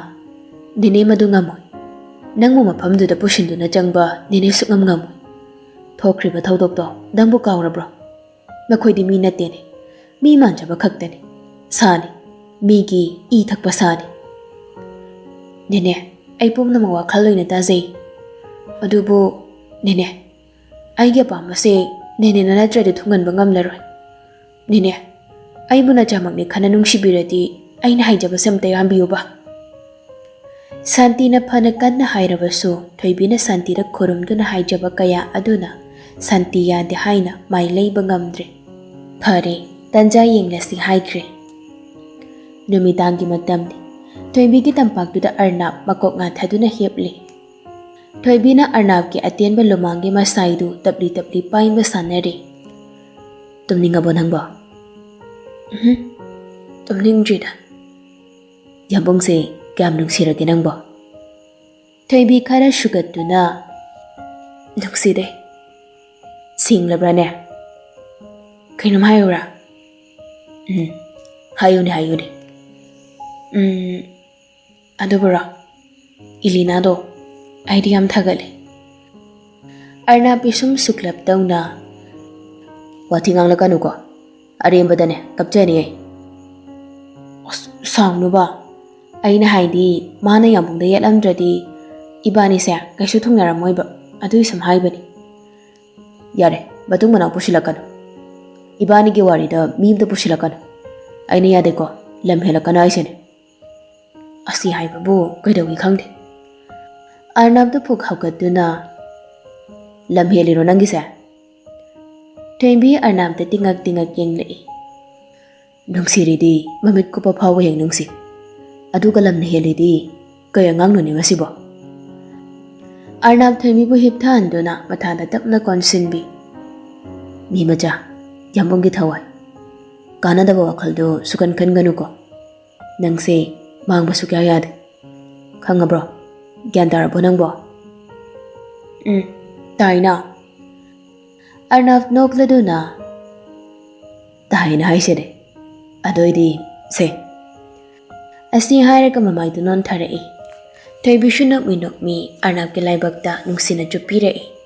ꯅꯦꯅꯦ ꯃꯗꯨ ꯉꯝꯃꯣꯏ꯫ ꯅꯪꯕꯨ ꯃꯐꯝꯗꯨꯗ ꯄꯨꯁꯤꯟꯗꯨꯅ ꯆꯪꯕ ꯅꯦꯅꯦ ꯁꯨꯛꯉꯝ ꯉꯝꯃꯣꯏ꯫ ꯊꯣꯛꯈ꯭ꯔꯤꯕ ꯊꯧꯗꯣꯛꯇꯣ ꯅꯪꯕꯨ ꯀꯥꯎꯔꯕ꯭ꯔꯣ? ꯃꯈꯣꯏꯗꯤ ꯃꯤ ꯅꯠꯇꯦꯅꯦ꯫ ꯃꯤ ꯃꯥꯟꯖꯕ ꯈꯛꯇꯅꯤ꯫ ꯁꯥꯅꯤ꯫ ꯃꯤꯒꯤ ꯏ ꯊꯛꯄ ꯁꯥꯅꯤ꯫" "ꯅꯦꯅꯦ, ꯑꯩ ꯄꯨꯝꯅꯃꯛ ꯋꯥꯈꯜ ꯂꯣꯏꯅ ꯇꯥꯖꯩ꯫ ꯑꯗꯨꯕꯨ ꯅꯦꯅꯦ, ꯑꯩꯒꯤ ꯑꯄꯥꯝꯕꯁꯦ ꯅꯦꯅꯦꯅ ꯅꯠꯇ꯭ꯔꯗꯤ ꯊꯨꯡꯍꯟꯕ ꯉꯝꯂꯔꯣꯏ꯫ ꯅꯦꯅꯦ, ꯑꯩꯕꯨ ꯅꯆꯥꯃꯛꯅꯤ ꯈꯟꯅ ꯅꯨꯡꯁꯤꯕꯤꯔꯗꯤ ꯑꯩꯅ ꯍꯥꯏꯖꯕꯁꯦ ꯑꯝꯇ ꯌꯥꯟꯕꯤꯌꯨꯕ꯫" ꯁꯥꯟꯇꯤꯅ ꯐꯅ ꯀꯟꯅ ꯍꯥꯏꯔꯕꯁꯨ ꯊꯣꯏꯕꯤꯅ ꯁꯥꯟꯇꯤꯗ ꯈꯨꯔꯨꯝꯗꯨꯅ ꯍꯥꯏꯖꯕ ꯀꯌꯥ ꯑꯗꯨꯅ ꯁꯥꯟꯇꯤ ꯌꯥꯗꯦ ꯍꯥꯏꯅ ꯃꯥꯏ ꯂꯩꯕ ꯉꯝꯗ꯭ꯔꯦ꯫ "ꯐꯔꯦ, ꯇꯟꯖꯥ ꯌꯦꯡꯂꯁꯤ" ꯍꯥꯏꯈ꯭ꯔꯦ꯫ ꯅꯨꯃꯤꯗꯥꯡꯒꯤ ꯃꯇꯝꯅꯤ꯫ ꯊꯣꯏꯕꯤꯒꯤ ꯇꯝꯄꯥꯛꯇꯨꯗ ꯑꯔꯅꯥꯞ ꯃꯀꯣꯛ ꯉꯥꯊꯗꯨꯅ ꯍꯤꯞꯂꯤ꯫ ꯊꯣꯏꯕꯤꯅ ꯑꯔꯅꯥꯞꯀꯤ ꯑꯇꯦꯟꯕ ꯂꯨꯃꯥꯡꯒꯤ ꯃꯁꯥꯏꯗꯨ ꯇꯞꯂꯤ ꯇꯞꯂꯤ ꯄꯥꯏꯕ ꯁꯥꯟꯅꯔꯤ꯫ "ꯇꯨꯝꯅꯤꯡꯉꯕꯣ ꯅꯪꯕꯣ?" "ꯎꯝ, ꯇꯨꯝꯅꯤꯡꯗ꯭ꯔꯤꯗ꯫" "ꯌꯥꯝꯕꯨꯡꯁꯦ ꯀꯌꯥꯝ ꯅꯨꯡꯁꯤꯔꯒꯦ ꯅꯪꯕꯣ?" ꯊꯣꯏꯕꯤ ꯈꯔ ꯁꯨꯒꯠꯇꯨꯅ, "ꯅꯨꯡꯁꯤꯗꯦ꯫" "ꯁꯦꯡꯂꯕ꯭ꯔꯥꯅꯦ? ꯀꯩꯅꯣꯝ ꯍꯥꯏꯌꯨꯔꯥ?" "ꯎꯝ, ꯍꯥꯏꯌꯨꯅꯦ, ꯍꯥꯏꯌꯨꯅꯦ꯫" "ꯎꯝ, ꯑꯗꯨꯕꯨꯔꯣ, ꯏꯂꯤꯅꯥꯗꯣ ꯑꯩꯗꯤ ꯌꯥꯝ ꯊꯥꯒꯠꯂꯦ꯫" ꯑꯔꯅꯥꯞ ꯄꯤꯁꯨꯝ ꯁꯨꯛꯂꯞ ꯇꯧꯅ, "ꯋꯥꯊꯤ ꯉꯥꯡꯂꯛꯀꯅꯨꯀꯣ, ꯑꯔꯦꯝꯕꯗꯅꯦ ꯀꯞꯆꯅꯤ ꯑꯩ꯫" "ꯑꯁ, ꯁꯥꯎꯅꯨꯕ, ꯑꯩꯅ ꯍꯥꯏꯗꯤ ꯃꯥꯅ ꯌꯥꯝꯕꯨꯡꯗ ꯌꯦꯠꯂꯝꯗ꯭ꯔꯗꯤ ꯏꯕꯥꯅꯤꯁꯦ ꯀꯩꯁꯨ ꯊꯨꯡꯅꯔꯝꯃꯣꯏꯕ, ꯑꯗꯨꯒꯤ ꯁꯨꯝ ꯍꯥꯏꯕꯅꯤ꯫" "ꯌꯥꯔꯦ, ꯃꯇꯨꯡ ꯃꯅꯥꯎ ꯄꯨꯁꯤꯜꯂꯛꯀꯅꯨ, ꯏꯕꯥꯅꯤꯒꯤ ꯋꯥꯔꯤꯗ ꯃꯤ ꯑꯝꯇ ꯄꯨꯁꯤꯜꯂꯛꯀꯅꯨ꯫ ꯑꯩꯅ ꯌꯥꯗꯦꯀꯣ, ꯂꯝ ꯍꯦꯜꯂꯛꯀꯅꯨ ꯍꯥꯏꯁꯤꯅꯦ꯫" "ꯑꯁꯤ ꯍꯥꯏꯕꯕꯨ ꯀꯩꯗꯧꯏ ꯈꯪꯗꯦ꯫" ꯑꯔꯅꯕꯇ ꯐꯨꯛ ꯍꯧꯒꯠꯇꯨꯅ, "ꯂꯝ ꯍꯦꯜꯂꯤꯔꯣ ꯅꯪꯒꯤꯁꯦ?" ꯊꯣꯏꯕꯤ ꯑꯔꯅꯕꯇ ꯇꯤꯡꯉꯛ ꯇꯤꯡꯉꯛ ꯌꯦꯡꯂꯛꯏ꯫ ꯅꯨꯡꯁꯤꯔꯤꯗꯤ ꯃꯃꯤꯠ ꯀꯨꯞꯄ ꯐꯥꯎꯕ ꯍꯦꯛ ꯅꯨꯡꯁꯤ꯫ ꯑꯗꯨꯒ ꯂꯝꯅ ꯍꯦꯜꯂꯤꯗꯤ ꯀꯩ ꯑꯉꯥꯡꯅꯣꯅꯦ ꯃꯁꯤꯕꯣ? ꯑꯔꯅꯥꯕ ꯊꯣꯏꯕꯤꯕꯨ ꯍꯤꯞꯊꯍꯟꯗꯨꯅ ꯃꯊꯥꯗ ꯇꯞꯅ ꯀꯣꯟꯁꯤꯟꯕꯤ꯫ ꯃꯤ ꯃꯆꯥ, ꯌꯥꯝꯕꯨꯡꯒꯤ ꯊꯋꯥꯏ꯫ ꯀꯥꯟꯅꯗꯕ ꯋꯥꯈꯜꯗꯨ ꯁꯨꯈꯟ ꯈꯟꯒꯅꯨꯀꯣ꯫ ꯅꯪꯁꯦ ꯃꯥꯡꯕ ꯁꯨꯛꯌꯥ ꯌꯥꯗꯦ꯫ ꯈꯪꯉꯕ꯭ꯔꯣ? ꯒ꯭ꯌꯥꯟ ꯇꯥꯔꯕꯣ ꯅꯪꯕꯣ? ꯎꯝ, ꯇꯥꯏꯅ꯫ ꯑꯔꯅꯥꯕ ꯅꯣꯛꯂꯗꯨꯅ, "ꯇꯥꯏꯅ ꯍꯥꯏꯁꯤꯗꯤ꯫ ꯑꯗꯣꯏꯗꯤ ꯁꯦ꯫" ꯑꯁꯤ ꯍꯥꯏꯔꯒ ꯃꯃꯥꯏꯗꯨ ꯅꯣꯟꯊꯔꯛꯏ꯫ ꯊꯣꯏꯕꯤꯁꯨ ꯅꯣꯛꯃꯤ ꯅꯣꯛꯃꯤ ꯑꯔꯅꯥꯕꯀꯤ ꯂꯥꯏꯕꯛꯇ ꯅꯨꯡꯁꯤꯅ ꯆꯨꯞꯄꯤꯔꯛꯏ꯫